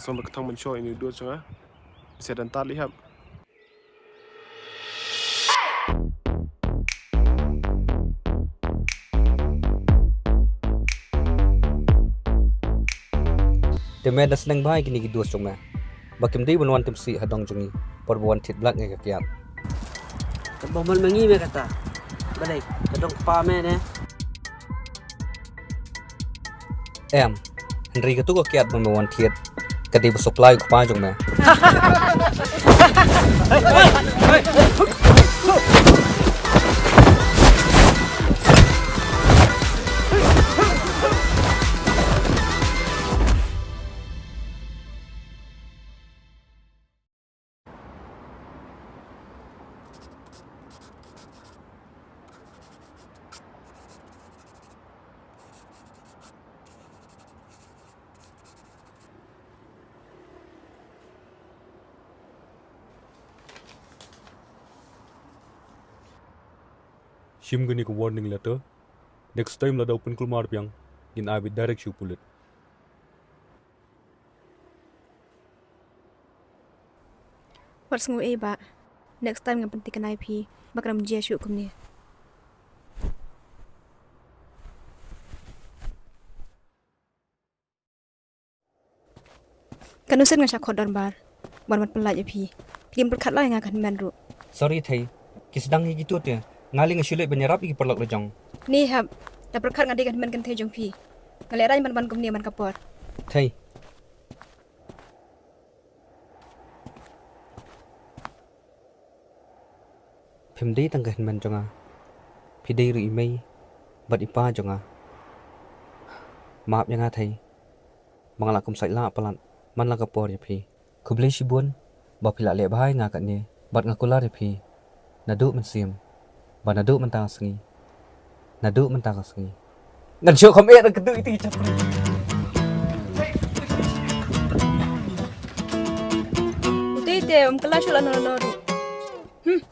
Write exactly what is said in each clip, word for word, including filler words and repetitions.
Song ba ka thang mynshuwa ïa ine i dost jong nga. Sa dang tad lei hap. Te me da sneng bha ïa kine ki dost jong me. Ba kim dei ban wan tim sih ha dong jong ngi por ba wan thied blak ïa ka kiad. Ka bong ban ma ngi me kata. Balei ka dong kpa me ne. Em, hynrei katu ka kiad ba me wan thied ka dei ba supply u kpa jong me. Shim kane ka warning letter. Next time lada u pynkulmar biang, ngin ai beit direct sha u pulit. Wat sngew ei bah. Next time ngan pynthikna ïa phi ba khlem jia shuh kumne. Katno sien nga shah khot dorbar ban wan pynlait ïa phi. Phim pyrkhat la ïa nga ka hynmen ruh. Sorry thei. Ki sdang hi kito te. Nga lei nga shu leit ban ïarap ïa ki paralok la jong. Ni hap. Da pyrkhat nga dei ka hynmen kynthei jong phi. Nga lehraiñ ban ban kumne man ka por. Thei. Phim dei tang ka hynmen jong nga. Phi dei ruh i mei bad i pa jong nga. Map ïa nga thei. Ba nga la kum sait lah palat man la ka por ïa phi. Khublei shibun ba phi la leh bha ïa nga katne bad nga kular ïa phi. Naduh mynsiem bad naduh mynta ka sngi. Naduh mynta ka sngi. Ngan shu kham eh nang kynduh iti ki chapri. Uti te um kylla shuh lano lano ruh. Hmm.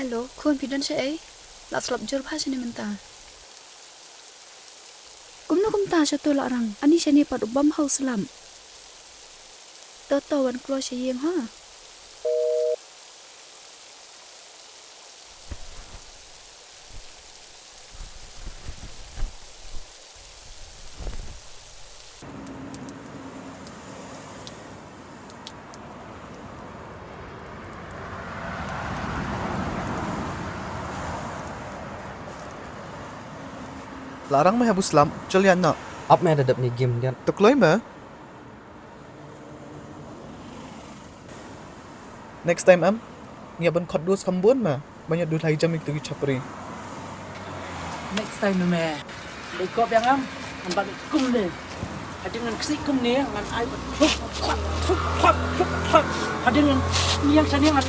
Hello, khun phi don shaei? La slap jur bha shane mynta. Kumno kumta shato la rang? Ani shane pat u bam ha u slap. To to wan kloi sha ïing ha. La rang me ha u slap, chal ïa na. Ap me da dep ni game diat. To kloi me. Next time em, ngi ban khot dos kham bun ma ban ïa dulhai jam ïa kitu ki chapri. Next time me. Dei kop ïa ngam, ngam ban kumne. Hadien ngan ksik kumne, ngan ai ban. Hadien ngan niang shane ngan.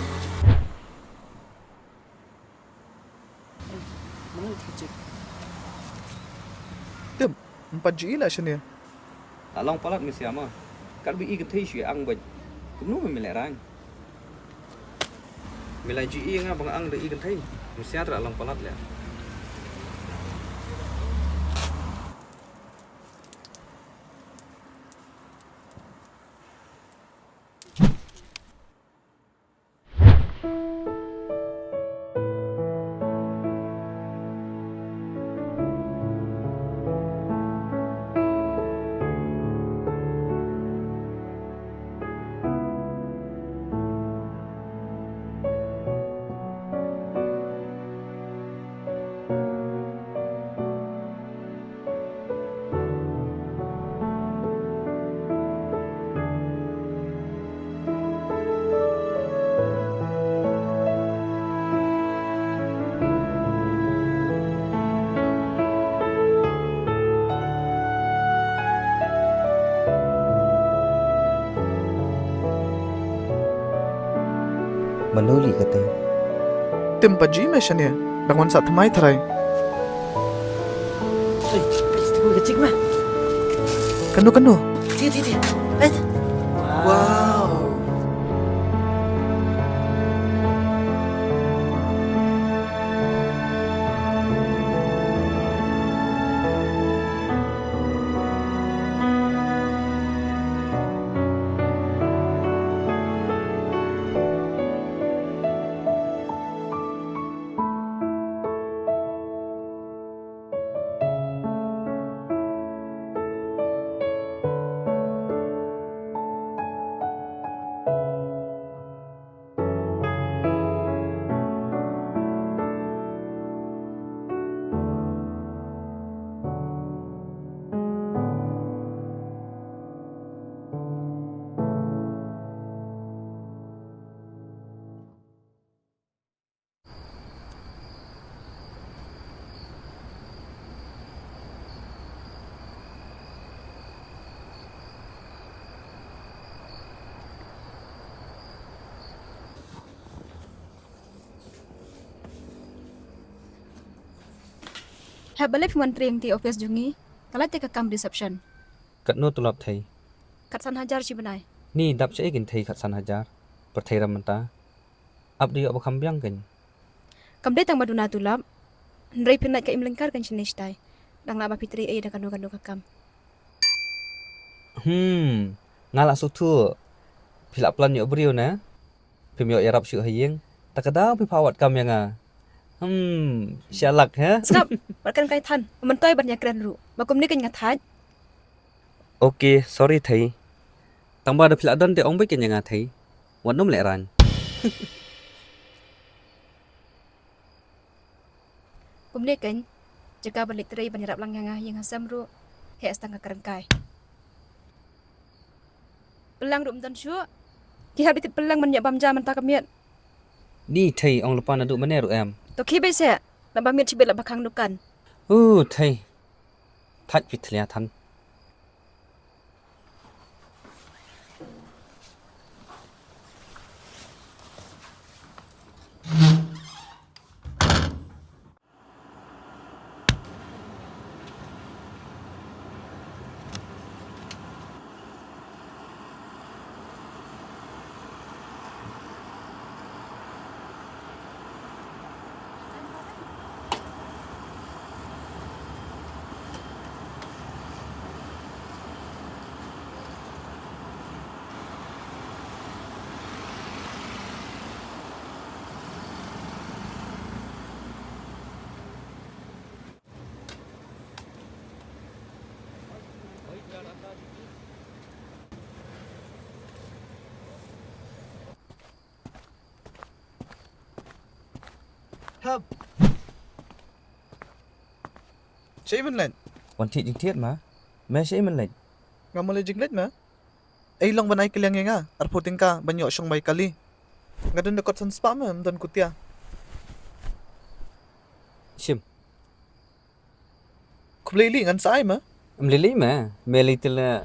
Tip, em pat ju i la shane. La long palat me sia ma. Kat ba i kynthei shu ïa ang bad. Kumno me me lehraiñ. Me la ju i nga ba nga ang da i kynthei. Me sia tra la long palat leh. Mano lih kata? Tim pa ji me shane, dang wan sa thymmai tharai. Ei, please, tu ka chik me. Kano, kano? Wow. Hep balei phi wan trei hangtei office jong ngi? Ka la te ka kam reception. Katno tulop thei? Khatsan hajar shi bnai. Ni dap shaei kin thei khatsan hajar? Pyrthei ram mynta. Ap dei ïoh ba kham biang kein. Kam dei tang ba duna tulop. Hynrei phin lait ka im lyngkar kein shane shatai. Dang lah ba phi trei ei da kano kano ka kam. Hmm, nga la sngewthuh. Phi la plan ïoh briew ne? Phim ïoh ïarap shuh ha ïing. Ta ka daw phi phah wad kam ïa nga. Hmm, shalak he. Sngap, wat kren kai than. Myntoi ban ïakren ruh. Ba kumne kein nga thait. Okay, sorry thei. Tang ba da phi la don te ong beit kein ïa nga thei. Wat nym lehraiñ. Kumne kein, jaka ban leit trei ban ïarap lang ïa nga ha ïing ha sem ruh, heh sa tang ka kren kai. Pyllang ruh ym don shuh. Ki hap dei tip pyllang ban ïa bam ja mynta ka miet. Ni thei ong lypa naduh mynne ruh em. To khie beit seh, naba miet shibit la ba khang dukan. U thei. Thait phi thlia than. Hep. Shaei ban leit? Wan thied jingthied ma. Me shaei ban leit? Ngam leit jingleit ma. Ei long ban ai kylliang ïa nga arphew tyngka ban ïoh shong bai kali. Nga don da kot san spah ma, ym don kutia. Shim. Khublei lei, ngan sa ai ma. Ym lei lei ma, me lei te la.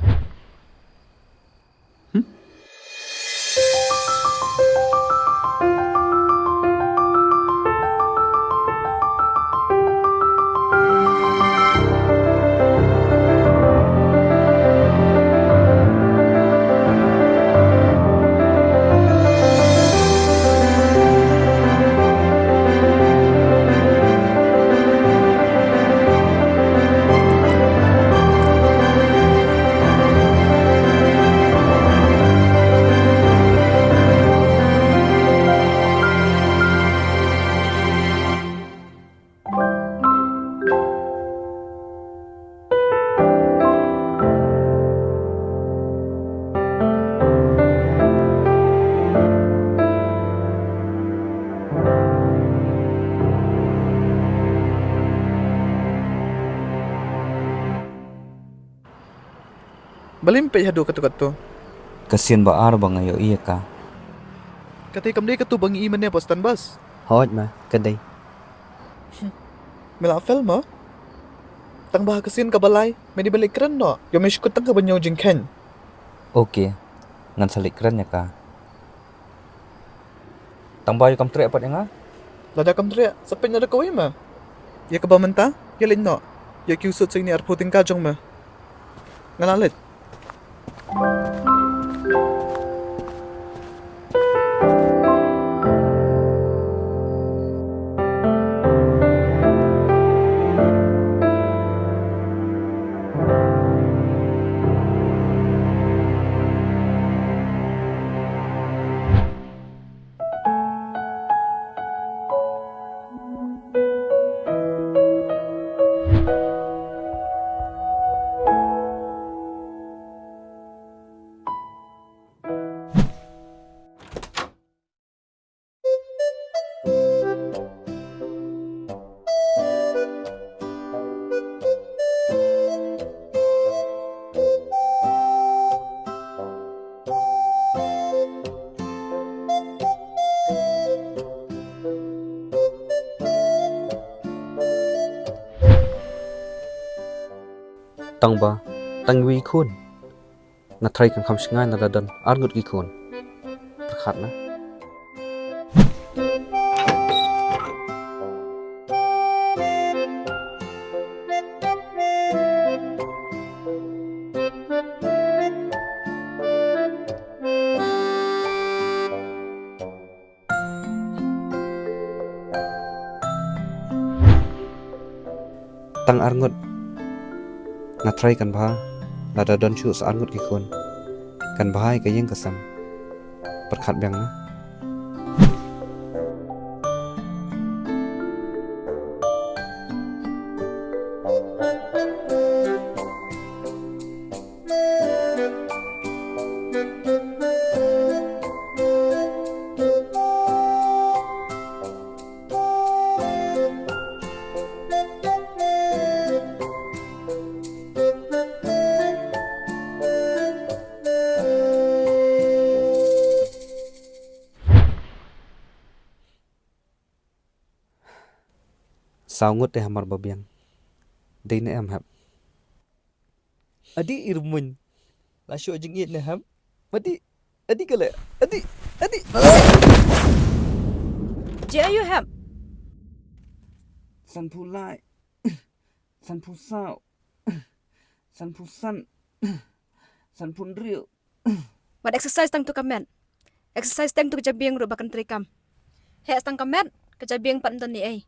Balei me peit haduh katto katto? Ka sien ba ar ba nga ïohi ïa ka. Kata kam dei katto ba ngi i mynne ha stand bus. Hooid ma, ka dei. Me la fail mo? Tang ba ha ka sien kaba lai me dei ban leit kren noh. Ïoh me shu kut tang kaba ñiew jingkheiñ. Okay, ngan sa leit kren ïa ka. Tang ba ïoh kam treh pat ïa nga. Lada kam treh sa peit noh da kawei ma. Ïa kaba mynta ïa leit noh. Ïa ki u sut sa ine arphew tyngka jong me. Nga la leit. Tang ba tang iwei i khun, nga tharai kan kham shngaiñ lada don arngut ki khun. Pyrkhat na. Tang arngut. Nga tharai kan bha lada don shuh sa arngut ki khun. Kan bha ïa ka ïing ka sem. Pyrkhat biang na. Saw ngut te hamar ba biang. Dei ne em hep? Adi i Rmuin. La shu jingïeit ne hep? Adi, adi kale. Adi, adi. Jia yu hep? Sanphew lai. Sanphew saw. Sanphew san. Sanphew hynriew. Wat exercise tang tu ka met. Exercise tang tu ka jabieng ruh ba kan trei kam. Heh tang ka met, ka jabieng pat ym don ei ei.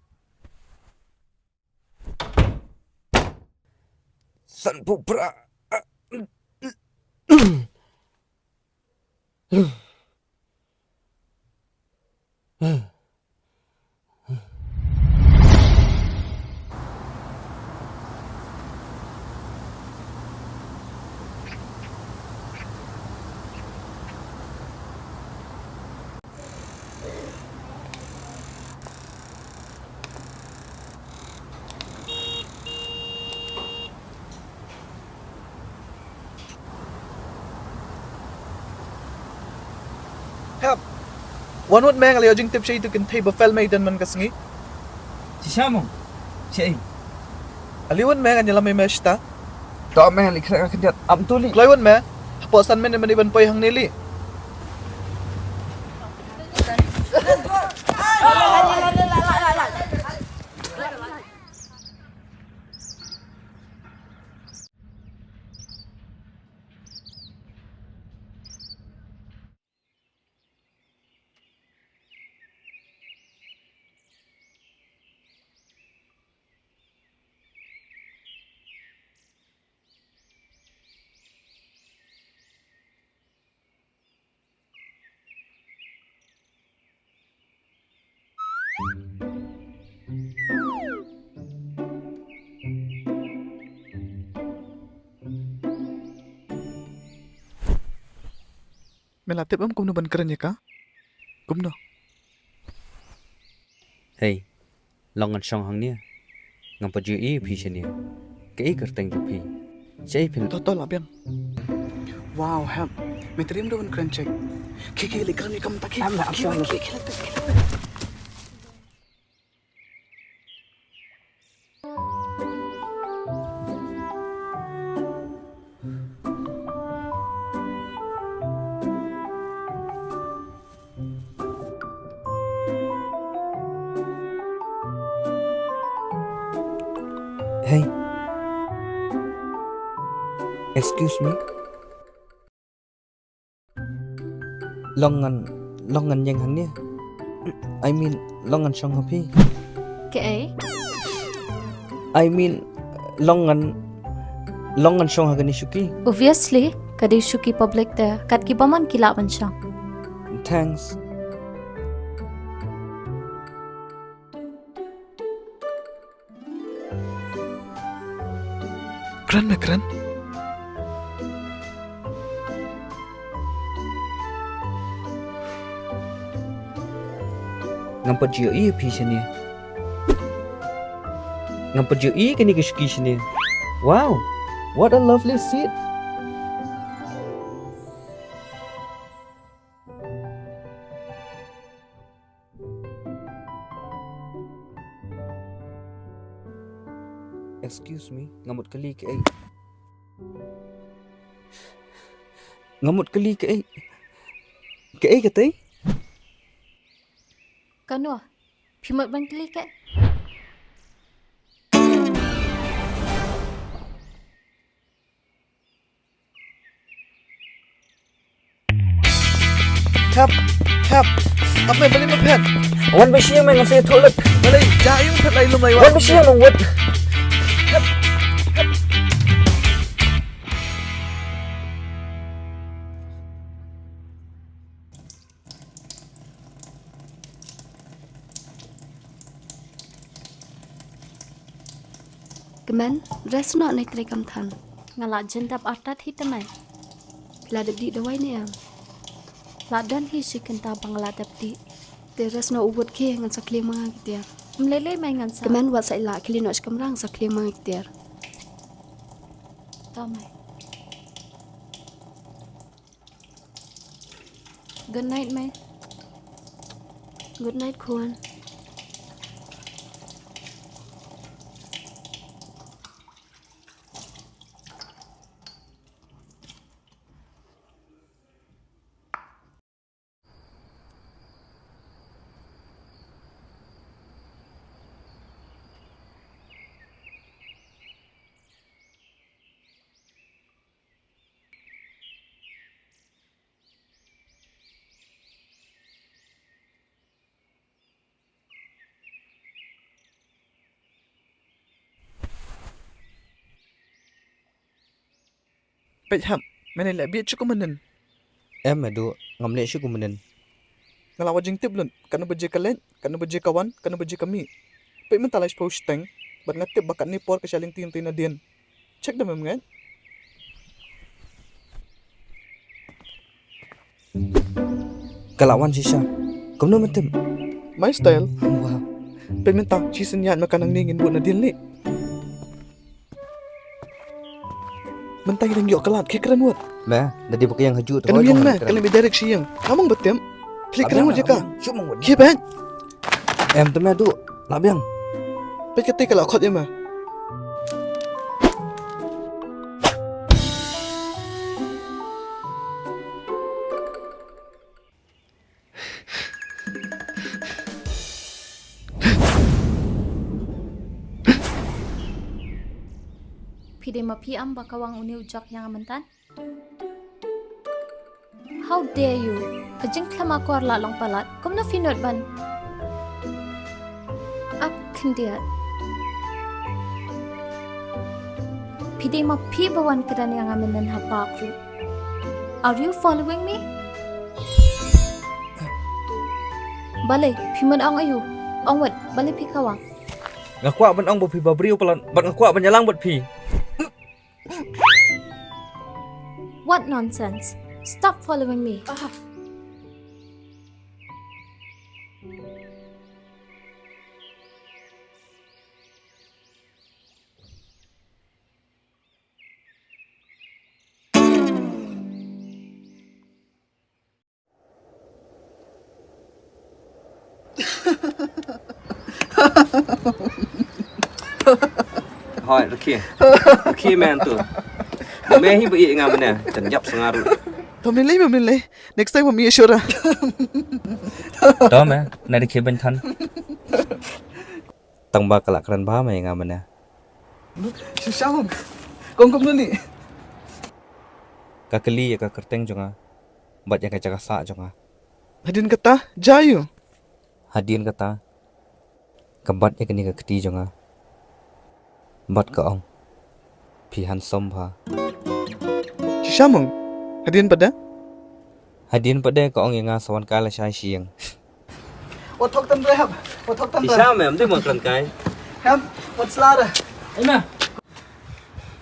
Sanphew phra. Hep. Wan wad me, nga la ïoh jingtip sha itu kynthei ba fail me i don man ka sngi. Shisha mo? Shaei? Ali wan me, ngan ïalam ïa me shata. To me, li khreh ka khyndiat. Am tu li. Kloi wan me. Hapoh san minit mynta ban poi hangne li. Me la tip em kumno ban kren ïa ka? Kumno? Hei, long ngan shong hangne. Ngam pat ju ïohi ïa phi shane. Kaei ka kyrteng jong phi? Shaei phi? To to la biang. Wow, hep. Me triem da ban kren check. Khie khie leit kren ïa ka mynta khie. Khie khie khie. Hey. Excuse me. Long ngan, long ngan ïeng hangne. I mean, long ngan shong ha phi. Kaei? I mean, long ngan, long ngan shong ha kane shuki. Obviously, ka dei shuki public te, kat ki bymman ki lah ban shong. Thanks. Kren me kren. Ngam pat ju ïohi ïa phi shane. Ngam pat ju ïohi kane ka shuki shane. Wow, what a lovely seat. Excuse me, nga mut kylli kaei? Nga mut kylli kaei? Kaei katei? Kano? Phi mut ban kylli kaei? Hep, hep. Ap me, balei me phet? Wan ba shi me, nga sa ïathuh lut. Balei, ja ïa me phet lai lum lai wan. Wan ba shi me, wat. Hep, hep. Kmen, rest noh, nai trei kam than. Nga la jan dap artat hi te mei. Phi la dep dih dawai ne em? La don hi shi kynta ba nga la dep dih. Te rest noh u wut, ki ngan sa khlieh ma nga ki tiar. Ym lei lei mei, ngan sa. Kmen, wat sa ïa la khlieh noh shi kamra, ngan sa khlieh ma nga ki tiar. To mei. Good night mei. Good night khun. Peit hap, men leh bieit shuh kum mynnin. Em, Edu, ngam leh shuh kum mynnin. Nga la wad jingtip lut, katno baje ka leit, katno baje ka wan, katno baje ka mih. Peit mynta lai shiphew shiteng, bad nga tip ba katne por ka shah lynti ïa Nadine. Check da mem ngeit. Ka la wan shisha. Kumno mynta? My style. Wah. Peit mynta, shisien ïa ma ka nangne ngin bud Nadine lei. Mynta ngi dang ïoh ka lad, khie kren wad. Me, da dei ba ka ïeng ha juh. Kan ïeng me, kan ïeng direct sha ïing. Nga mong ba tip. Khie kren wad ïa ka. Khie beit. Em te me Edu, la biang. Peit katei ka la khot ïa me. Phi dei ma phi em ba ka wang une u jok ïa nga mynta? How dare you? Ka jingkhlem akor la long palat. Kumno phi nud ban ap khyndiat? Phi dei ma phi ba wan kren ïa nga mynnin ha park ruh. Are you following me? Balei phi mut ong aïu? Ong wat, balei phi kawang? Nga kwah ban ong ba phi ba briew palat, bad nga kwah ban ïalang bad phi. What nonsense! Stop following me. Hoi, rkhie. Rkhie men tu. Me hi ba ïa nga mynne, jan jap sngar. To mynlei, mynlei. Next time me ïa shura. To me, na rkhie ban than. Tang ba ka la kren bha me ïa nga mynne. Shisha mong. Kong kum nuli. Ka kylli ïa ka kyrteng jong nga. Bad ïa ka jaka sah jong nga. Hadien kata, ja ïu. Hadien kata, ka bat ïa kane ka kti jong nga. Bad ka ong, phi handsome bha. Shisha mong. Hadien pat de? Hadien pat de ka ong ïa nga sa wan kai lashai sha ïing. Wat thok tang re hap. Wat thok tang re. Shisha mem, dei mo kren kai. Hem, wat sla re. Ai ma.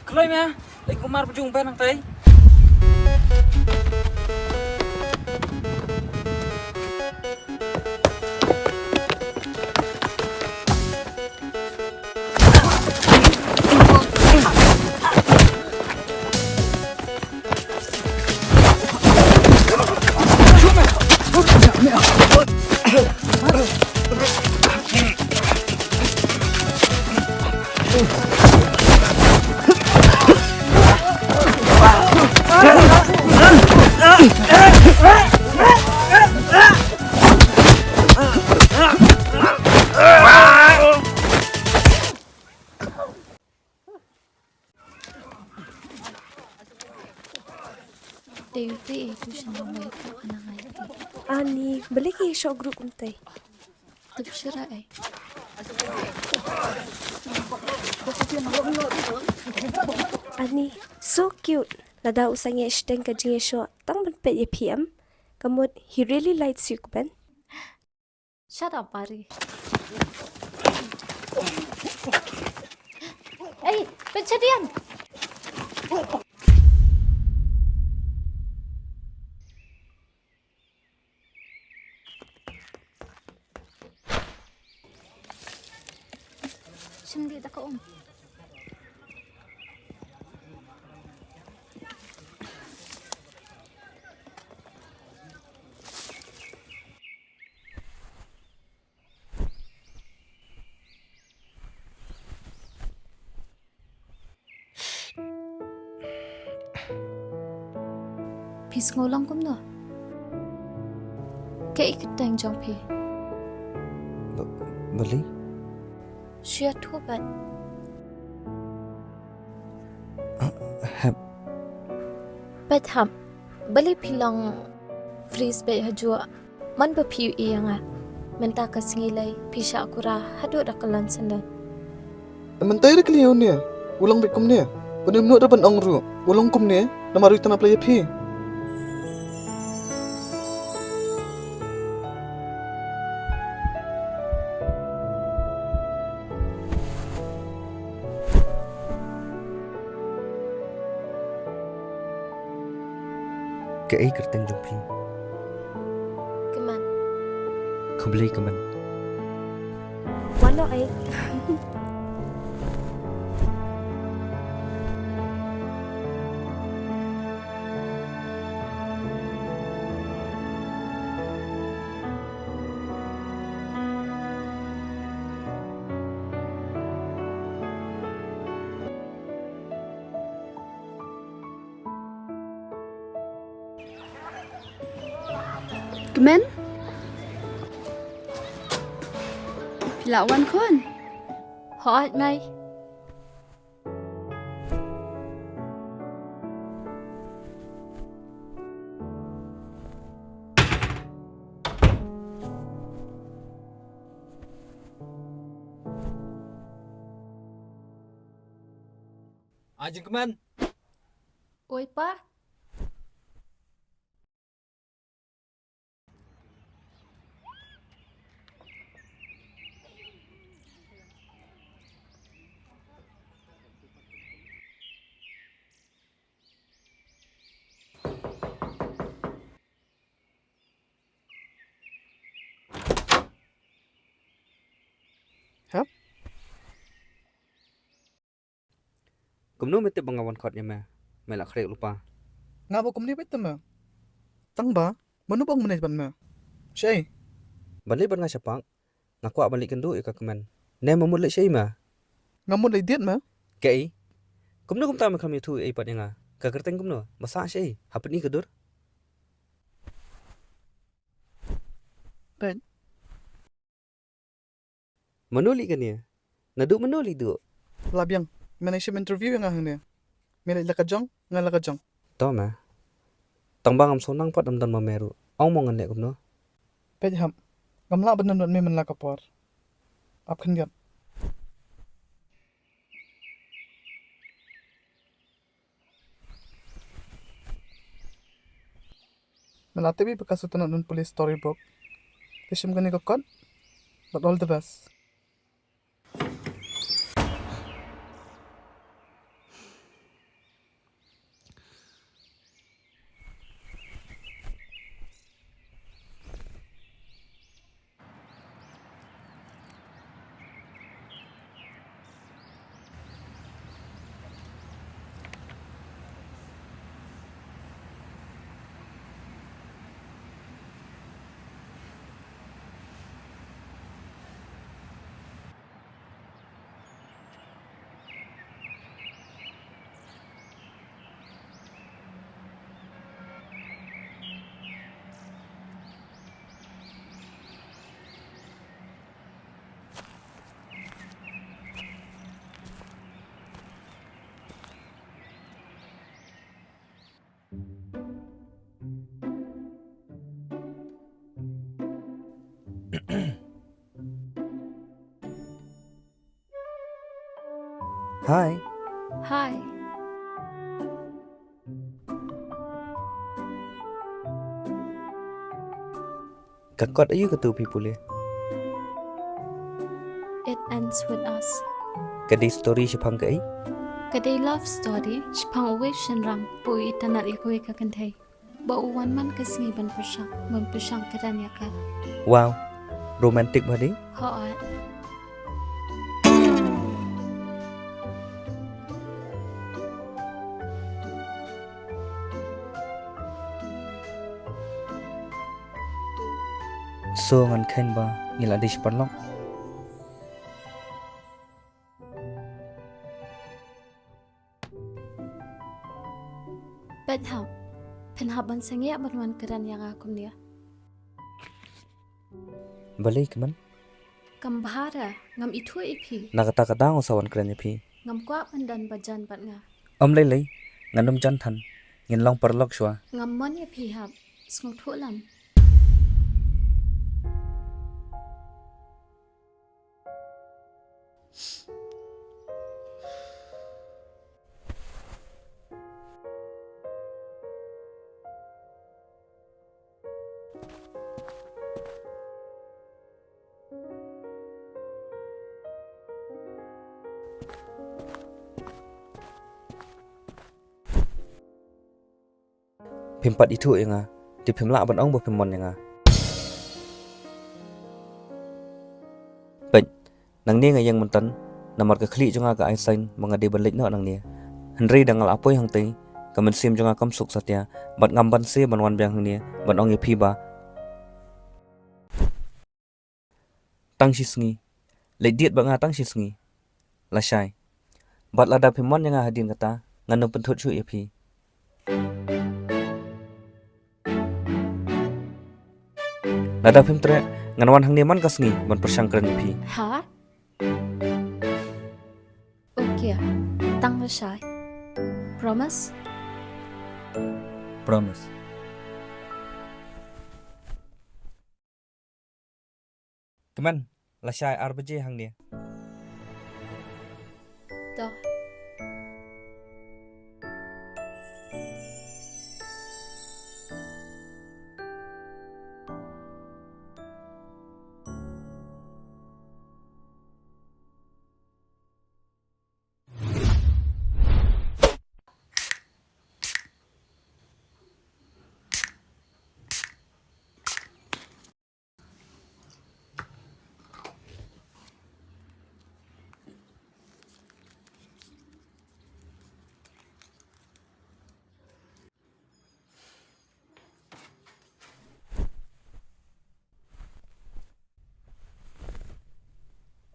Kloi me. Lai kumar bujung ben nang tai. Te u te e tu shin long wai ka ana ngai te. Ani, balei ki shoh group kumtai? Tup shira ai. Ani, so cute. Lada u sangeh shiteng ka jingïashoh tang ban peit ïa phi em. Ka mut he really likes you, Kmen. Shut up, Pari. Ei, pynshadian. Shim di da ka um. Phi sngew long kumno? Kaei ka kyrteng jong phi? Ba-, Bali? Shu ïathuh bad. Ah, hep. Bad hap, balei phi long freeze bad hajuh? Man ba phi ïohi ïa nga. Mynta ka sngi lei phi shah kura haduh da ka lon syndon. Mynta ïa ka liang une u long bad kumne. Pynmynnoh da ban ong ruh u long kumne. Namar u tnap lei ïa phi. Kaei kyrteng jong phi? Kmen. Khublei Kmen. Wan noh ei. Kmen? Phi lah wan khun? Hooid mei. Ai Jingkmen. Oi pa. Hep. Kumno me tip ba nga wan khot ïa me? Me la khreh lypa. Nga ba kumne beit te me. Tang ba mano ba ong mynne bad me? Shaei? Ban leit bad nga sha park. Nga kwah ban leit kynduh ïa ka Kmen. Ne me mut leit shaei me? Nga mut leit date me. Kaei? Kumno kumta me khlem ïathuh ei pat ïa nga? Ka kyrteng kumno? Ba sah shaei? Ha pyni ka dur. Peit. Mano leit kane? Naduh mano leit duh? La biang. Me nang shim interview ïa nga hangne. Me leit la ka jong, nga la ka jong. To me. Tang ba ngam sngewtynnat pat, ym don ma me ruh. Ong mo ngan leh kumno? Peit hap. Ngam lah ban don bad me man la ka por. Ap khyndiat. Me la tip ba ka Sutnat nun pule storybook. Te shim kane ka kot. But all the best. Hi. Hi. Ka kot aïu katu phi pule? It ends with us. Ka dei story shaphang kaei? Ka dei love story shaphang uwei u shynrang ba u itynnad ïa kawei ka kynthei. Ba u wan man ka sngi ban pyrshang, ban pyrshang kren ïa ka. Wow, romantic bha dei. Hooid. So ngan kheiñ ba ngi la dei shi paralok. Peit hap, phin hap ban sangeh ban wan kren ïa nga kumne. Balei kumne? Kam bha re, ngam ithuh ïa phi. Na kata ka daw nga sa wan kren ïa phi. Ngam kwah ban don ba jan bad nga. Ym lei lei, ngan ym jan than. Ngin long paralok shuwa. Ngam mon ïa phi hap, sngewthuh lem. Phim pat ithuh ïa nga, te phim lah ban ong ba phim mon ïa nga. Peit, nangne nga ïeng mynta, namar ka khlieh jong nga ka ai sign ba nga dei ban leit noh nangne. Hynrei da nga la poi hangtei, ka mynsiem jong nga kam suk satia, bad ngam banse ban wan biang hangne ban ong ïa phi ba tang shi sngi. Leit date bad nga tang shi sngi. Lashai. Bad lada phim mon ïa nga hadien kata, ngan ym pynthut shuh ïa phi. Lada phim treh, ngan wan hangne man ka sngi ban pyrshang kren ïa phi. Ha? Okay. Tang lashai. Promise? Promise. Kmen, lashai ar baje hangne. To.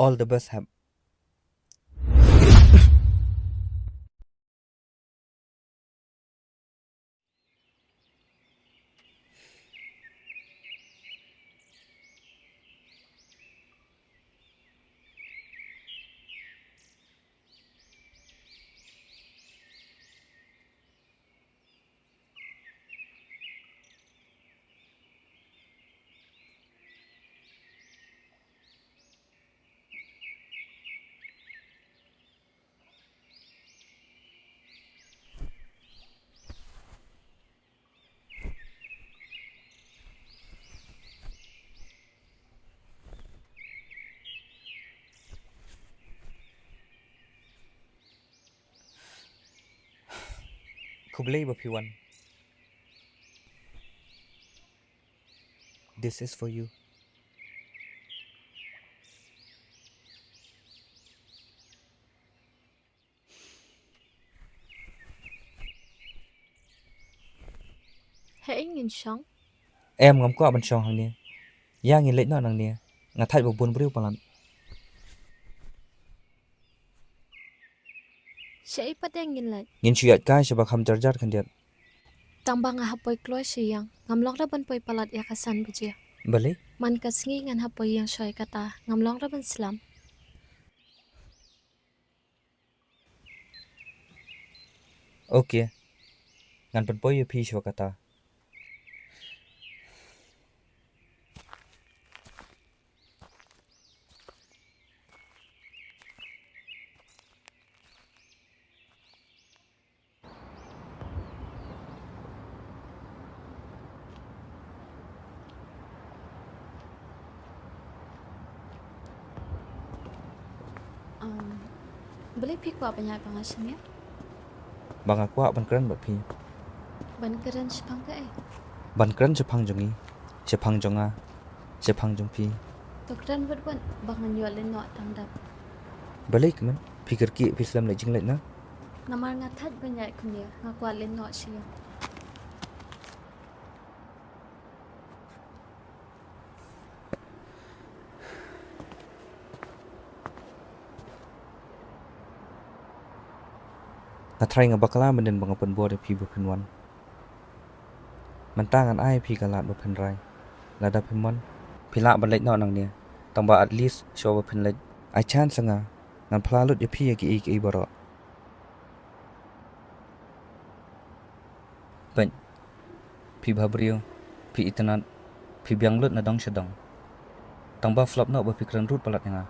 All the best, Hap. Khublei ba phi wan. This is for you. Haei ngin shong? Em, ngam kwah ban shong hangne. Ïa ngin leit noh nangne. Nga thait ba bun briew palat. Shaei pat ngin leit? Ngin shu ïaid kai shaba kham jar jar khyndiat. Tang ba nga hap poi kloi sha ïing. Ngam long ruh ban poi palat ïa ka san baje. Balei? Man ka sngi ngan hap poi ïing shoi kata. Ngam long ruh ban slem. Okay. Ngan pynpoi ïa phi shwa kata. Balei phi kwah ban ïaid bad nga shane? Ba nga kwah ban kren bad phi. Ban kren shaphang kaei? Ban kren shaphang jong ngi, shaphang jong nga, shaphang jong phi. To kren bad bad ba ngan ïoh leit noh tang dap. Balei kumne? Phi kyrkieh phi slem leit jingleit na? Namar nga thait ban ïaid kumne, nga kwah leit noh sha ïing. Nga trai nga bakla mynhynnin ba nga pynbor ïa phi ba phin wan. Mynta ngan ai phi ka lad ba phin rai. Lada phim mon, phi lah ban leit noh nangne. Tang ba at least shuwa ba phin leit, ai chance nga, ngan phla lut ïa phi ïa kiei kiei baroh. Peit, phi bhabriew, phi itynnad, phi biang lut na dong sha dong. Tang ba flop noh ba phi kren rut palat ïa nga.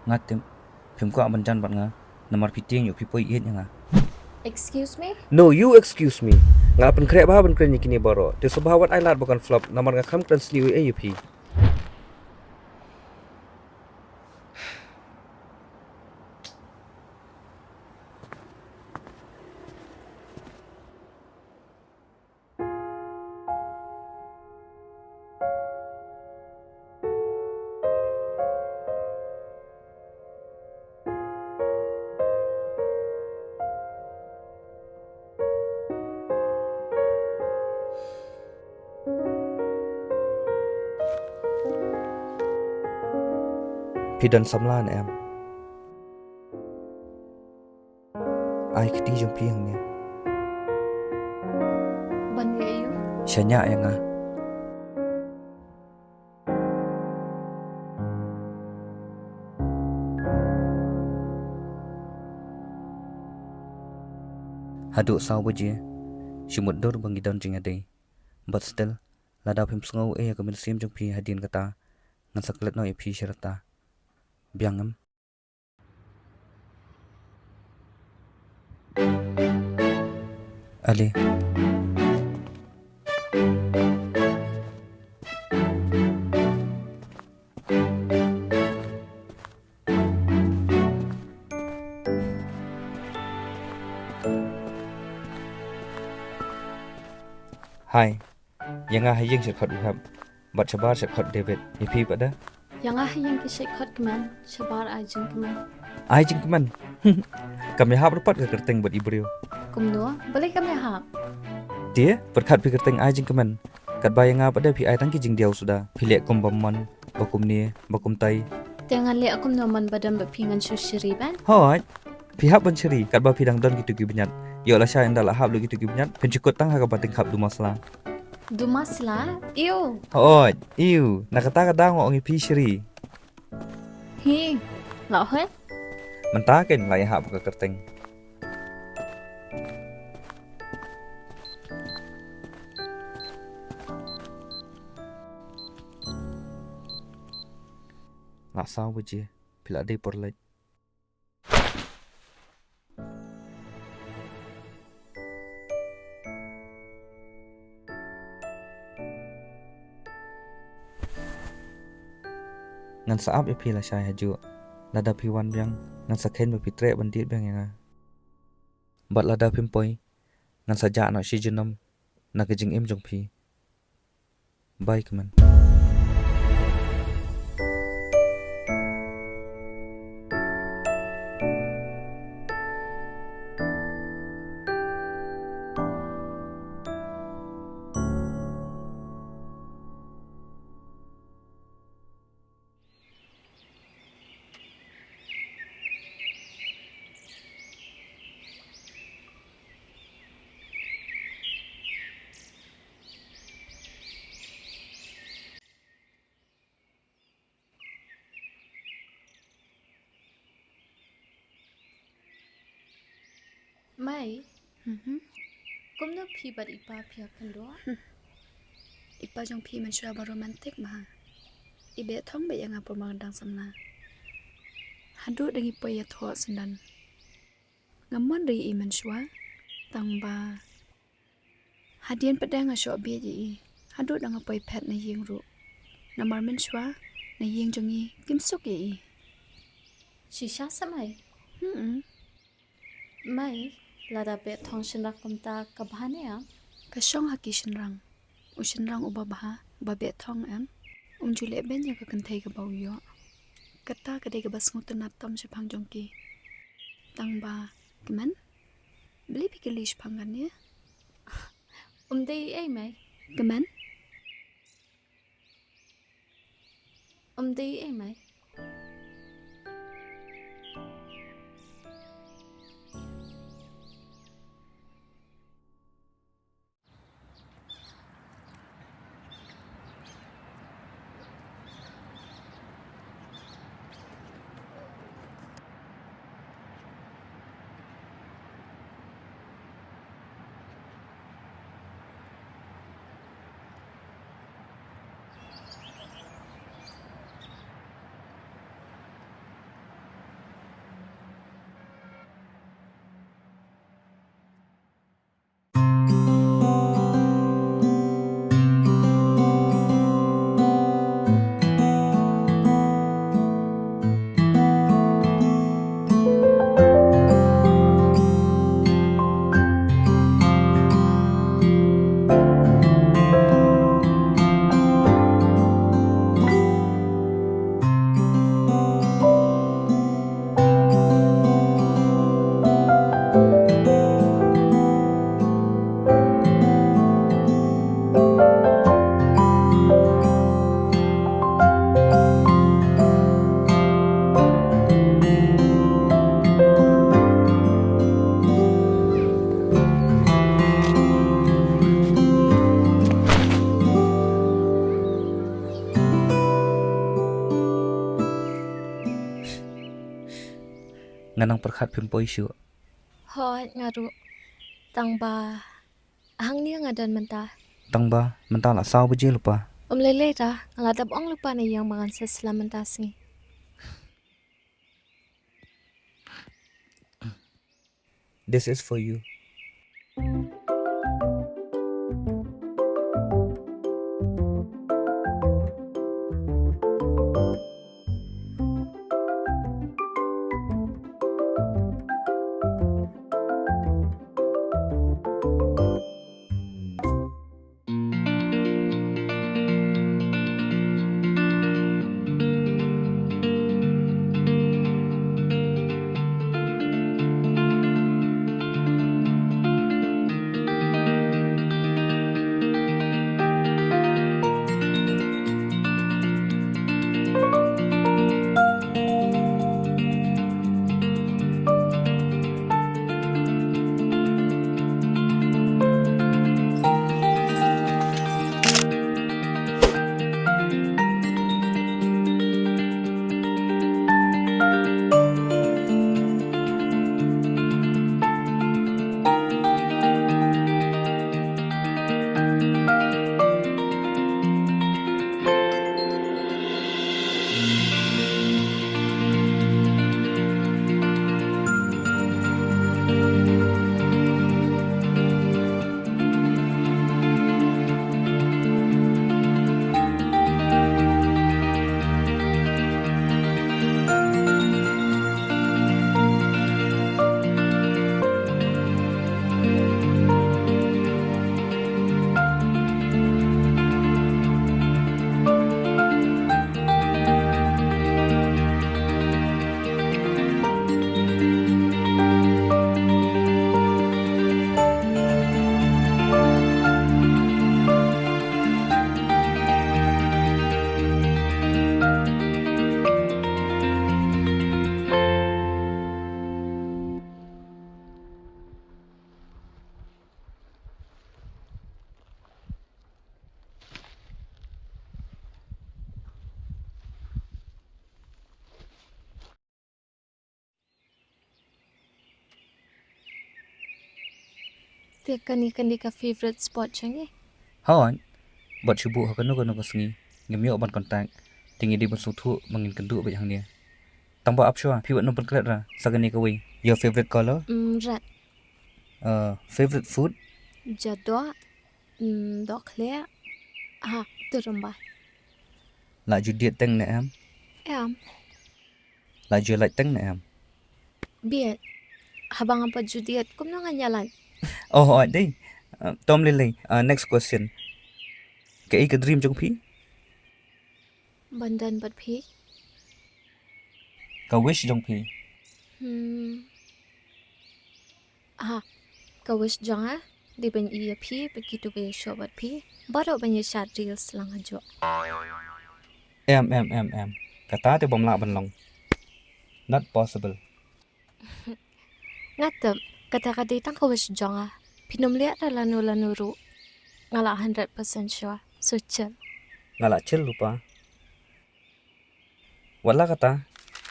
Nga tip phim kwah ban jan bad nga, namar phi tieng ïoh phi poi ïeit ïa nga. Excuse me? No, you excuse me. Nga pynkhreh bha ban kren ïa kine baroh. Te sngewbha wat ai lad ba kan flop, namar nga kham kren sliew ei ei ïa phi. Phi don samla ne em? Ai kti jong phi hangne. Ban ïa ïu? Shaniah ïa nga. Haduh saw baje, shi mutdur ba ngi don jingïadei. But still, lada phim sngew ei ïa ka mynsiem jong phi hadien kata, ngan sa klet noh ïa phi sha rta. Biang em? Ale. Hai. Ïa nga ha ïing sha khot u Hep bad shabar sha khot David. Ïa phi pat de? Ïa nga ha ïing ki sha khot kmen, shabar ai jingkmen. Ai jingkmen? Kam ïahap ruh pat ka kyrteng bad i briew. Kumno? Balei kam ïahap? Te pyrkhat phi kyrteng ai jingkmen. Katba ïa nga pat de phi ai tang ki jingdiaw suda. Phi leh kum bym mon, ba kumne, ba kumtai. Te ngan leh kumno mon ba don bad phi, ngan shu shiri ban? Hooid. Phi hap ban shiri katba phi dang don kito ki bniat. Ïoh lashai ynda la hap lut kito ki bniat, phin shu kut tang ha kaba tyngkhap duma sla. Duma sla? Ew. Hooid, ew. Na kata ka daw nga ong ïa phi shiri. Hi. Lah hooid. Mynta kein la ïahap ka kyrteng. Lah saw baje, phi la dei por leit. Ngan sa ap ïa phi lashai hajuh. Lada phi wan biang, ngan sa kheiñ ba phi treh ban dih biang ïa nga. Bad lada phim poi, ngan sa jah noh shi junom na ka jingim jong phi. Bye kmen. Mei. Mhm. Kumno phi bad i pa phi ïakynduh? Hmm. I pa jong phi mynshuwa ba romantic ma. I beh thong beh ïa nga por ma nga dang samla. Haduh dang i poi ïathoh syndon. Nga mon ri i mynshuwa. Tang ba hadien pat de nga shoh bieit ïa i. Haduh dang nga poi phet na ïing ruh. Namar mynshuwa na ïing jong i kim suk ïa i. Shisha sa Mei? Hmm. Mei, lada beh thong shynrang kumta ka bha ne em? Ka shong ha ki shynrang. U shynrang uba bha, uba beh thong em, um ju leh beiñ ïa ka kynthei kaba u ïoh. Kata ka dei kaba sngewtynnat tam shaphang jong ki. Tang ba, kmen? Balei phi kylli shaphang kane? Um dei ei mei. Kmen? Um dei ei mei. Nga nang pyrkhat phim poi shuh. Hooid, nga ruh. Tang ba hangne nga don mynta. Tang ba mynta la saw baje lypa. Ym lei lei da, nga la dep ong lypa na ïing ba ngan sa slem mynta sngi. This is for you. Te kane kane ka favorite spot jong ngi. Hooid. Bad shu buh ha kano kano ka sngi ngim ïoh ban contact. Te ngi dei ban sngewthuh ba ngin kynduh beit hangne. Tang ba ap shuwa phi wat nym pynklet ra sa kane kawei. Your favorite color? Mm, red. Uh, favorite food? Jadoh. Mm, doh khleh. Ha, tu rymbai. La ju diet teng ne em? Em. La ju lait teng ne em? Biet. Haba nga pat Juliet, kumno ngan ïalam? Oh, oh, dei. Uh, tom lei lei. Uh, next question. Kaei ka dream jong phi? Ban don bad phi. Ka wish jong phi? Hmm. Ha, ka wish jong nga, dei ban ïoh ïa phi, bad kito ba ïa shoh bad phi, baroh ban ïa shad reels lang ha jok. Em, em, em, em. Kata te bym lah ban long. Not possible. Nga tip, kata ka dei tang ka wish jong nga. Phin ym leh da lano lano ruh. Nga la hundred percent sure. So chill. Nga la chill lypa. Wat la kata,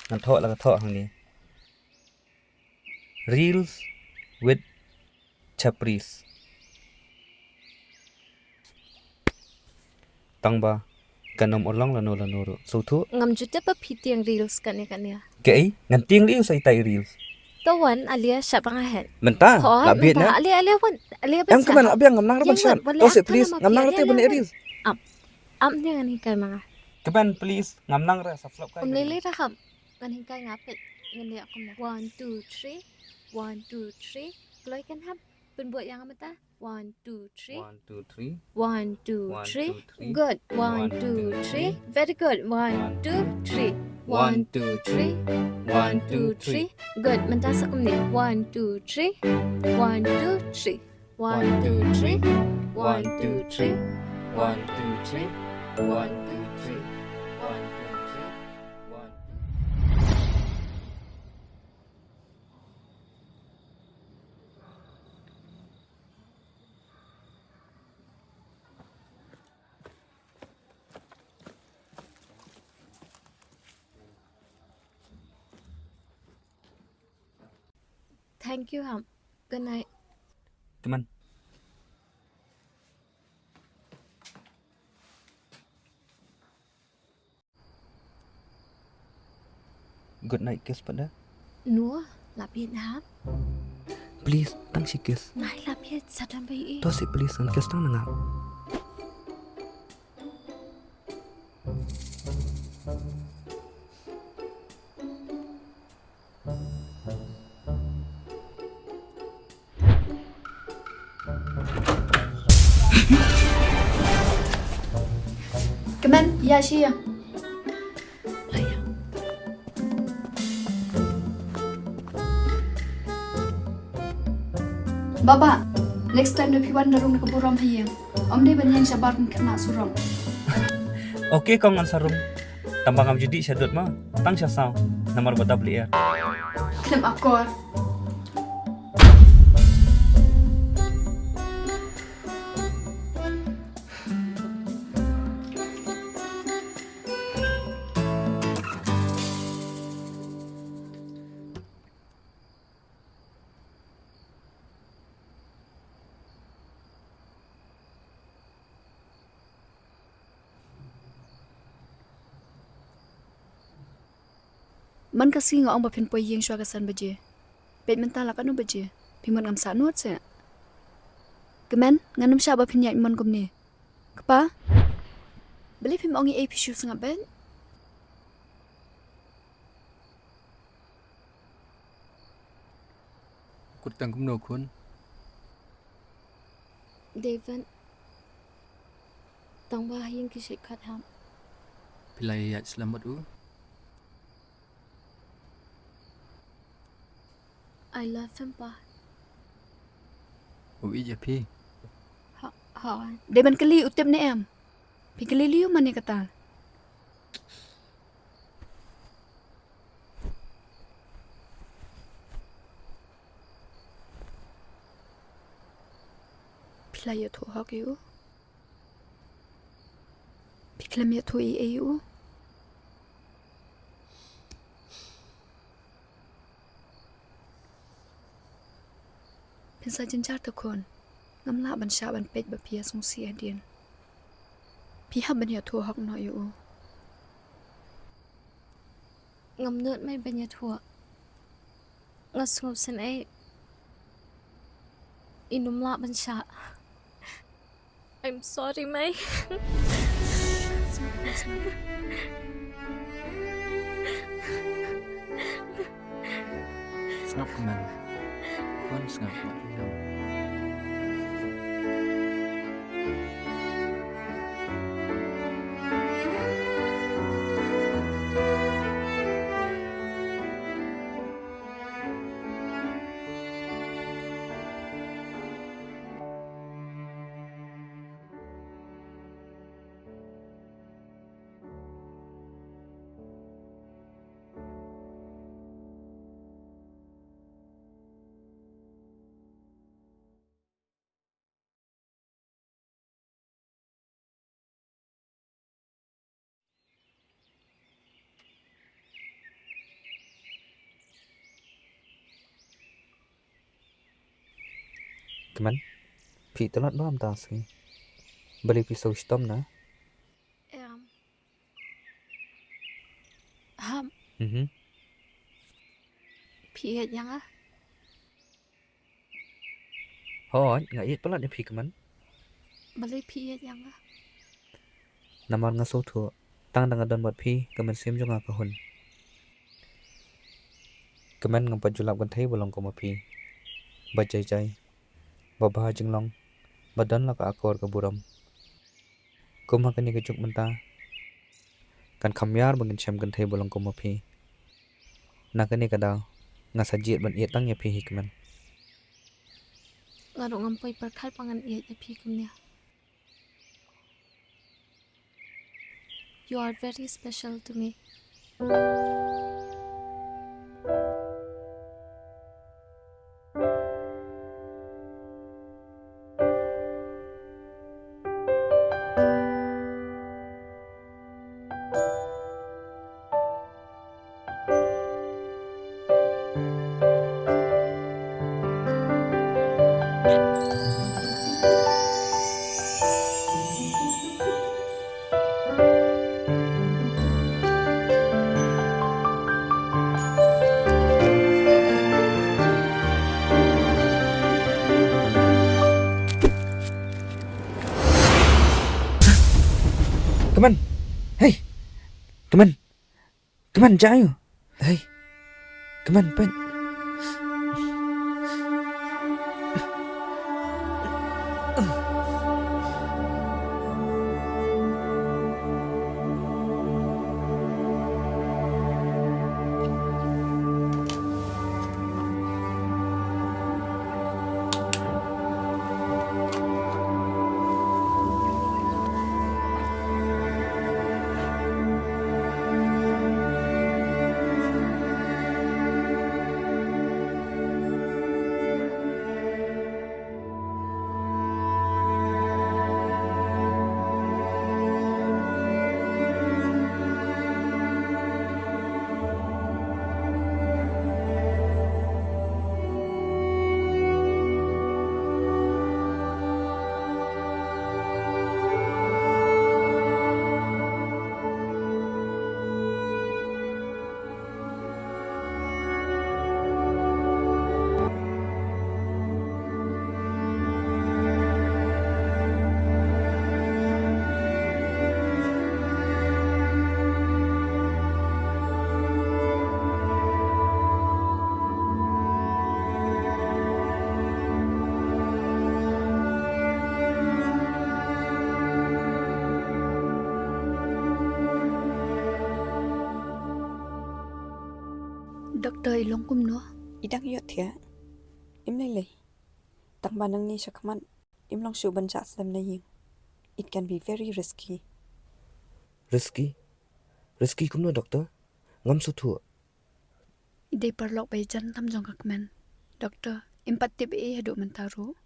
ngan thoh la ka thoh hangne. Reels with Chapris. Tang ba kan ym urlong lano lano ruh. Sngewthuh? Ngam ju tip ba phi tieng reels kane kane. Kaei? Ngan tieng reels, ai tai reels. To wan, ale shad ba nga het. Mynta, la bieit mynta, ne? Ale, ale wan, ale ban shad. Em kmen, la biang, ngam nang re ban shad. To seh please, ngam nang re te ban reels. Ap, ap ne ngan hikai ma nga. Kmen please, ngam nang re sa flop kai. Ym lei lei re hap. Ngan hikai nga peit ngan leh kumne. One, two, three. One, two, three. Kloi kan hap. Pynbuaid ïa nga mynta. One, two, three. One, two, three. One, two, three. Good. One, two, three. Very good. One, two, three. One, two, three. One, two, three. Good. Mynta sa kumne. One, two, three. One, two, three. One, two, three. One, two, three. One, two, three. One, two, three. One, two, three. One, two, three. One, two, three. Thank you, hap. Good night. Teman. Good night kiss pat da. No, la bieit hap. Please, tang shi kiss. Nai, la bieit, sa dang bai i. To seh please, ngan kiss tang na nga. Kmen, ïa shi ïa. Baba, next time da phi wan da rung da ka burom ha ïing. Ym dei ban ïeng shabar ban khynnah surok. Okay, kong ngan sa rung. Tang ba ngam ju dih sha dud ma. Tang sha saw. Namar ba dap lier. Khlem akor. Man ka sngi nga ong ba phin poi ïing shuwa ka san baje. Peit mynta la katno baje. Phi mut ngam sah nud seh. Kmen, ngan ym shah ba phin ïaid mon kumne. Kpa, balei phim ong ei ei, phi shu sngap beit? Kut tang kumno khun? David, tang ba ha ïing ki shait khot hap. Phi la ïaid slem bad u? I love him, pa. U ïeit ïa phi? Ha, ha. Dei ban kylli u tip ne em? Phi kylli lei u man ïa kata. Phi la ïathuh hok ïa u? Phi khlem ïathuh ei ei ïa u? Phin sa jynjar te khun. Ngam lah ban shah ban peit ba phi ïasngewsih hadien. Phi hap ban ïathuh hok noh ïa u. Ngam nud mei ban ïathuh. Nga sngewsynei. Ym lah ban shah. I'm sorry, mei. Sngap, Kmen. Pun sngap. Kmen, phi tlot bha mynta sngi. Balei phi sngew shitom na? Em. Ham. Mhm. Phi ïeit ïa nga? Hooid, nga ïeit palat ïa phi, Kmen. Balei phi ïeit ïa nga? Namar nga sngewthuh, tang da nga don bad phi, ka mynsiem jong nga ka hun. Kmen, ngam pat ju lap kynthei ba long kum ma phi, ba jai jai, ba bha jinglong, ba don la ka akor ka burom. Kum ha kane ka juk mynta, kan kham ïar ba ngin shem kynthei ba long kum ma phi. Na kane ka daw, nga sa jied ban ïeit tang ïa phi hi, Kmen. Nga ruh ngam poi pyrkhat ba ngan ïeit ïa phi kumne. You are very special to me. Kmen. Hei. Kmen. Kmen, jia ïa u. Hei. Kmen, peit. Doktor, i long kumno? I dang ïohthiah. Im lei lei. Tang ba nangne shakhmat im long shuh ban jah slem na ïing. It can be very risky. Risky? Risky kumno, doktor? Ngam sngewthuh. I dei paralok ba ïajan tam jong ka kmen. Doktor, im pat tip ei haduh mynta ruh.